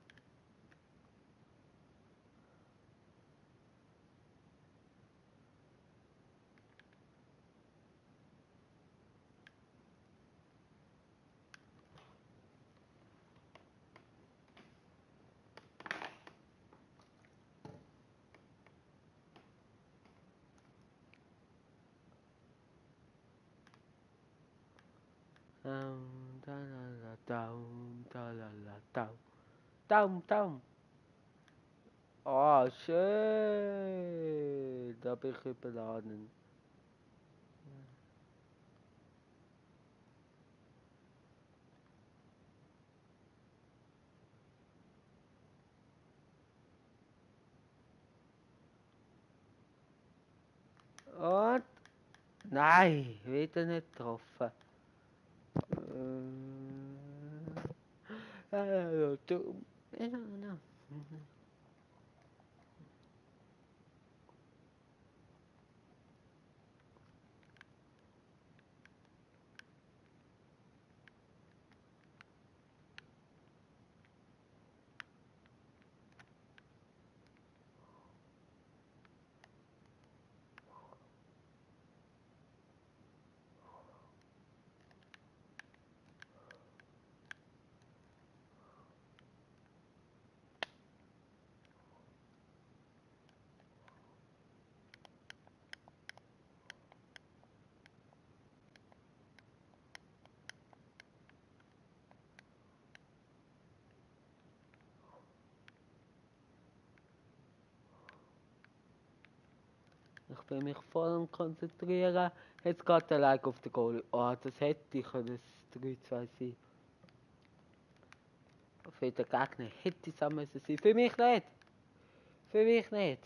Da la la down, da la la down. Down, down. Oh, schön. Da bin ich überladen. Und? Nein, wieder nicht getroffen. Du. Ja, ja. Ich bin mich voll am Konzentrieren. Jetzt geht der Like auf den Goal. Oh, das hätte ich können. Das 3-2 sein. Für den Gegner hätte es auch müssen sein. Für mich nicht. Für mich nicht.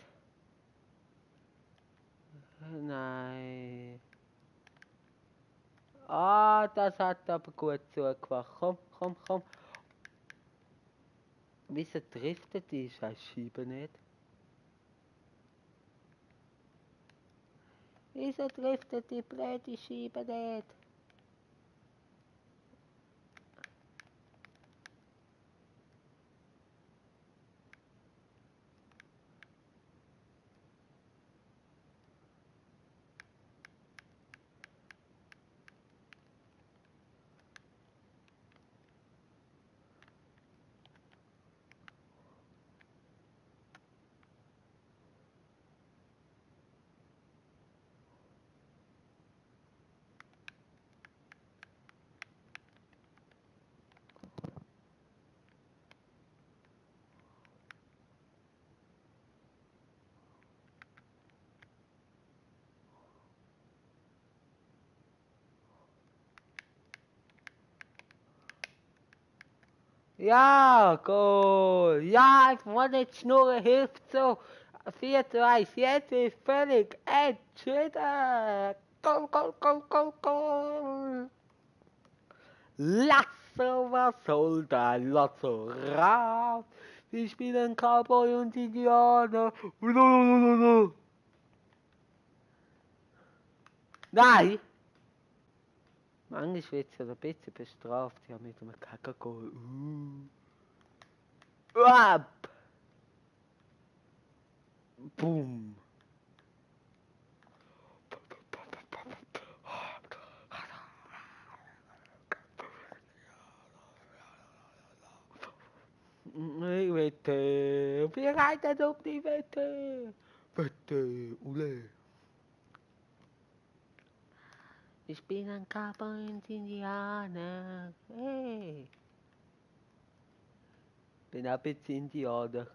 Nein. Ah, das hat aber gut zugemacht. Komm, komm, komm. Wieso driftet die scheiß Scheibe nicht? Wieso driftet die blöde Scheibe nicht? Ja, Goal. Ja, ich wollte nicht schnurren, hilft so. 4-3, jetzt ist völlig entschieden. Goal, Goal, Goal, Goal, Goal. Lasso, was soll dein Lasso raus? Wir spielen Cowboy und Indianer. Nein! Manchmal wird sie ein bisschen bestraft, ja, mit einem Kackergoal. Up! Boom! Ich wette, wir reiten auf die Wette. Wette, Ule. Ich bin ein Cowboy und Indianer. Hey. Bin auch ein bisschen Indianer.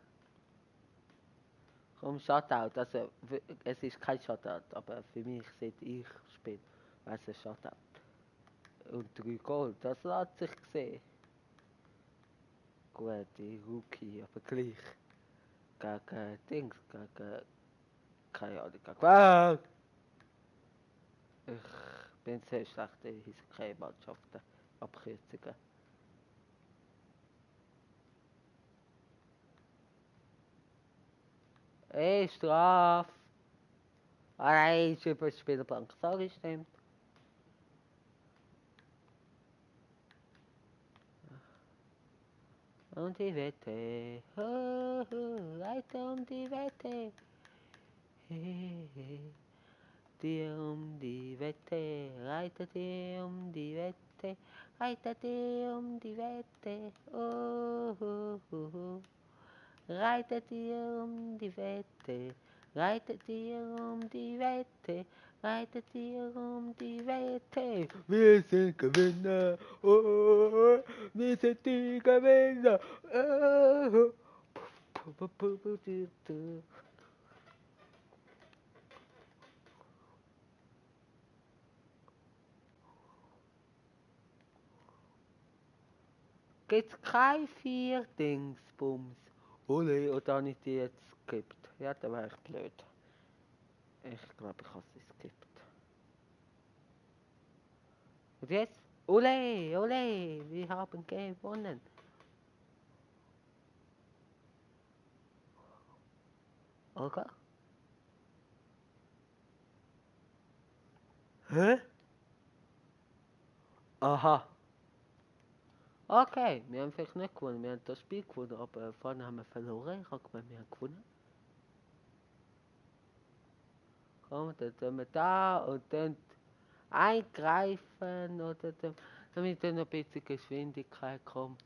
Vom Shutout, also es ist kein Shutout, aber für mich, seit ich spiele, wäre es ein Shutout. Und 3 Goal, das lässt sich sehen. Gut, die Rookie, aber gleich. Gegen Dings, gegen... keine Ahnung, gegen wer? Ich bin sehr schlecht in Eishockey-Mannschaften, Abkürzungen. Ey, Straf! Ah nein, ist über die Spielbank. Sorry, stimmt. Um die Wette, ho, ho, weiter um die Wette. He, he. Dir um die Wette, reite dir um die Wette, reite dir um die Wette, oh, ho, ho, ho. Reite dir um die Wette, reite dir um die Wette, reite dir um die Wette. Wir sind Gewinner, oh, wir sind die Gewinner, oh. Gibt's kein 4 Dingsbums? Ole, oder habe ich die jetzt skippt? Ja, da wäre ich blöd. Ich glaube, ich habe sie skippt. Und jetzt? Ole, ole, wir haben gewonnen. Okay. Hä? Aha. Okay, wir haben vielleicht nicht gewonnen. Wir haben das Spiel gewonnen, aber vorne haben wir verloren. Ich habe gemeint, wir haben gewonnen. Komm, dann tun wir da und dann eingreifen oder dann, damit dann noch ein bisschen Geschwindigkeit kommt.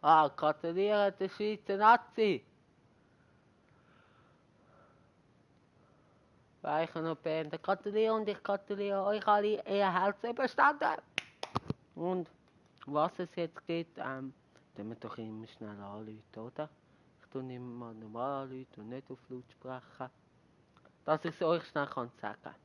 Ah, gratuliere der Schweizer Nazi! Weichen und beenden. Gratuliere und ich gratuliere euch alle, ihr habt es überstanden! Und was es jetzt geht, tun wir doch immer schnell anrufen, oder? Ich tue immer normal anrufen und nicht auf laut sprechen. Dass ich es euch schnell sagen kann.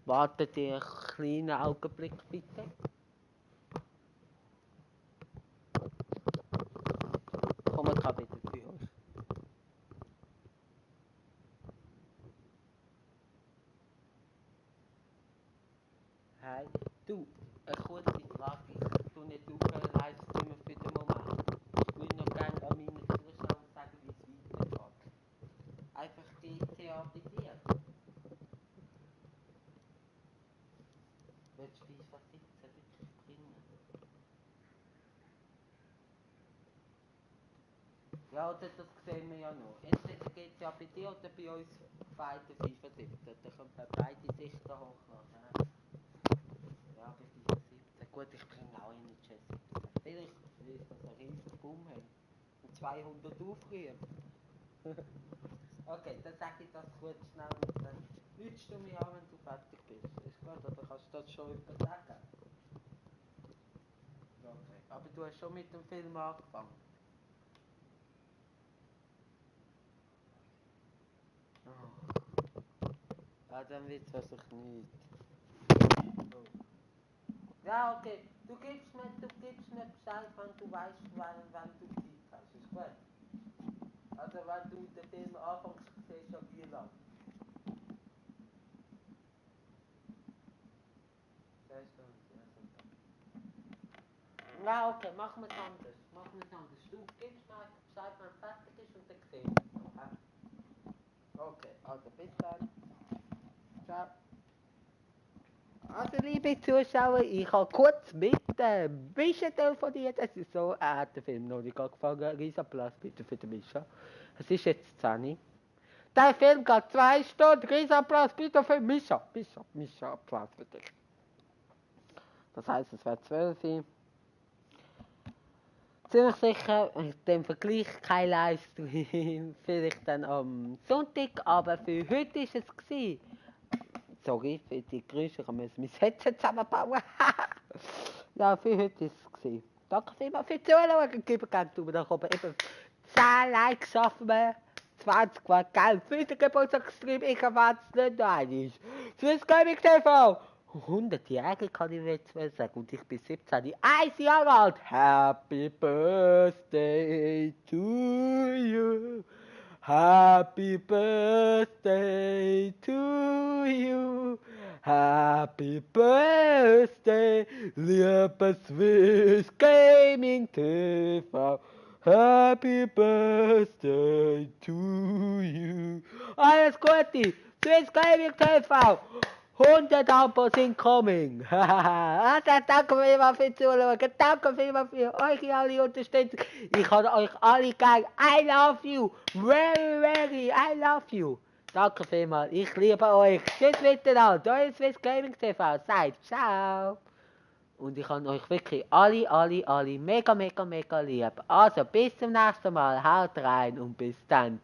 Wartet ihr einen kleinen Augenblick bitte? Komm, ich habe bitte zu euch. Hey, du, eine kurze Frage. Ich tue nicht aufhören, Livestreamen für den Moment. Ich würde noch gerne an meinen Zuschauern sagen, wie es weitergeht. Einfach GTA bei dir. Willst du FIFA 17 wirklich bringen? Ja, oder das sehen wir ja noch. Entweder geht es ja bei dir oder bei uns beiden FIFA 17. Dann können wir beide Sichter hochladen. Ja, bei FIFA 17. Gut, ich bringe auch in den Chat 17. Vielleicht ist das ein riesiger Boom haben. Und 200 Aufrufe. Okay, dann sage ich das kurz schnell und dann lütst du mich an, wenn du fertig bist. Ist gut, oder kannst du das schon übertragen? Okay. Aber du hast schon mit dem Film angefangen. Oh. Ah, dann wird es wahrscheinlich nicht. Oh. Ja, okay. Du gibst mir Bescheid, wenn du weißt, wenn du Zeit hast. Ist gut? Also wenn du den Film anfängst, siehst du wie lang. Siehst du? Ja, okay, machen wir es anders. Du gibst mal Bescheid, wenn es fertig ist und dann sehen wir es. Okay, also bis dann. Ciao. Also liebe Zuschauer, ich habe kurz mit Mischa telefoniert. Es ist so, er hat den Film noch nicht angefangen. Riesenapplaus bitte für den Mischa. Es ist jetzt 10 Uhr. Der Film geht 2 Stunden. Riesenapplaus bitte für Mischa. Mischa, Applaus für dich. Das heisst, es wäre 12 Uhr. Ziemlich sicher, mit dem Vergleich kein Livestream, vielleicht dann am Sonntag, aber für heute war es gewesen. Sorry für die Geräusche, ich muss mein Headset zusammenbauen. Ja, für heute war es gewesen. Danke vielmals für Zuschauen, gib gerne Daumen nach oben. Eben 10 Likes schaffen wir, 20 war Geld für den Geburtstagsstream, ich erwarte es nicht noch einmal. Swiss Gaming TV! 100-Jährige kann ich jetzt mal sagen und ich bin 17, 1 Jahr alt. Happy Birthday to you. Happy Birthday to you. Happy Birthday, lieber Swiss Gaming TV. Happy Birthday to you. Alles Gute, Swiss Gaming TV. 100 Abos incoming! Also, danke vielmals fürs Zuschauen, danke vielmals für eure alle Unterstützung. Ich habe euch alle gern. I love you! Very, I love you! Danke vielmals, ich liebe euch. Tschüss miteinander, euer Swiss Gaming TV. Sagt ciao! Und ich habe euch wirklich alle mega lieb. Also, bis zum nächsten Mal, haut rein und bis dann.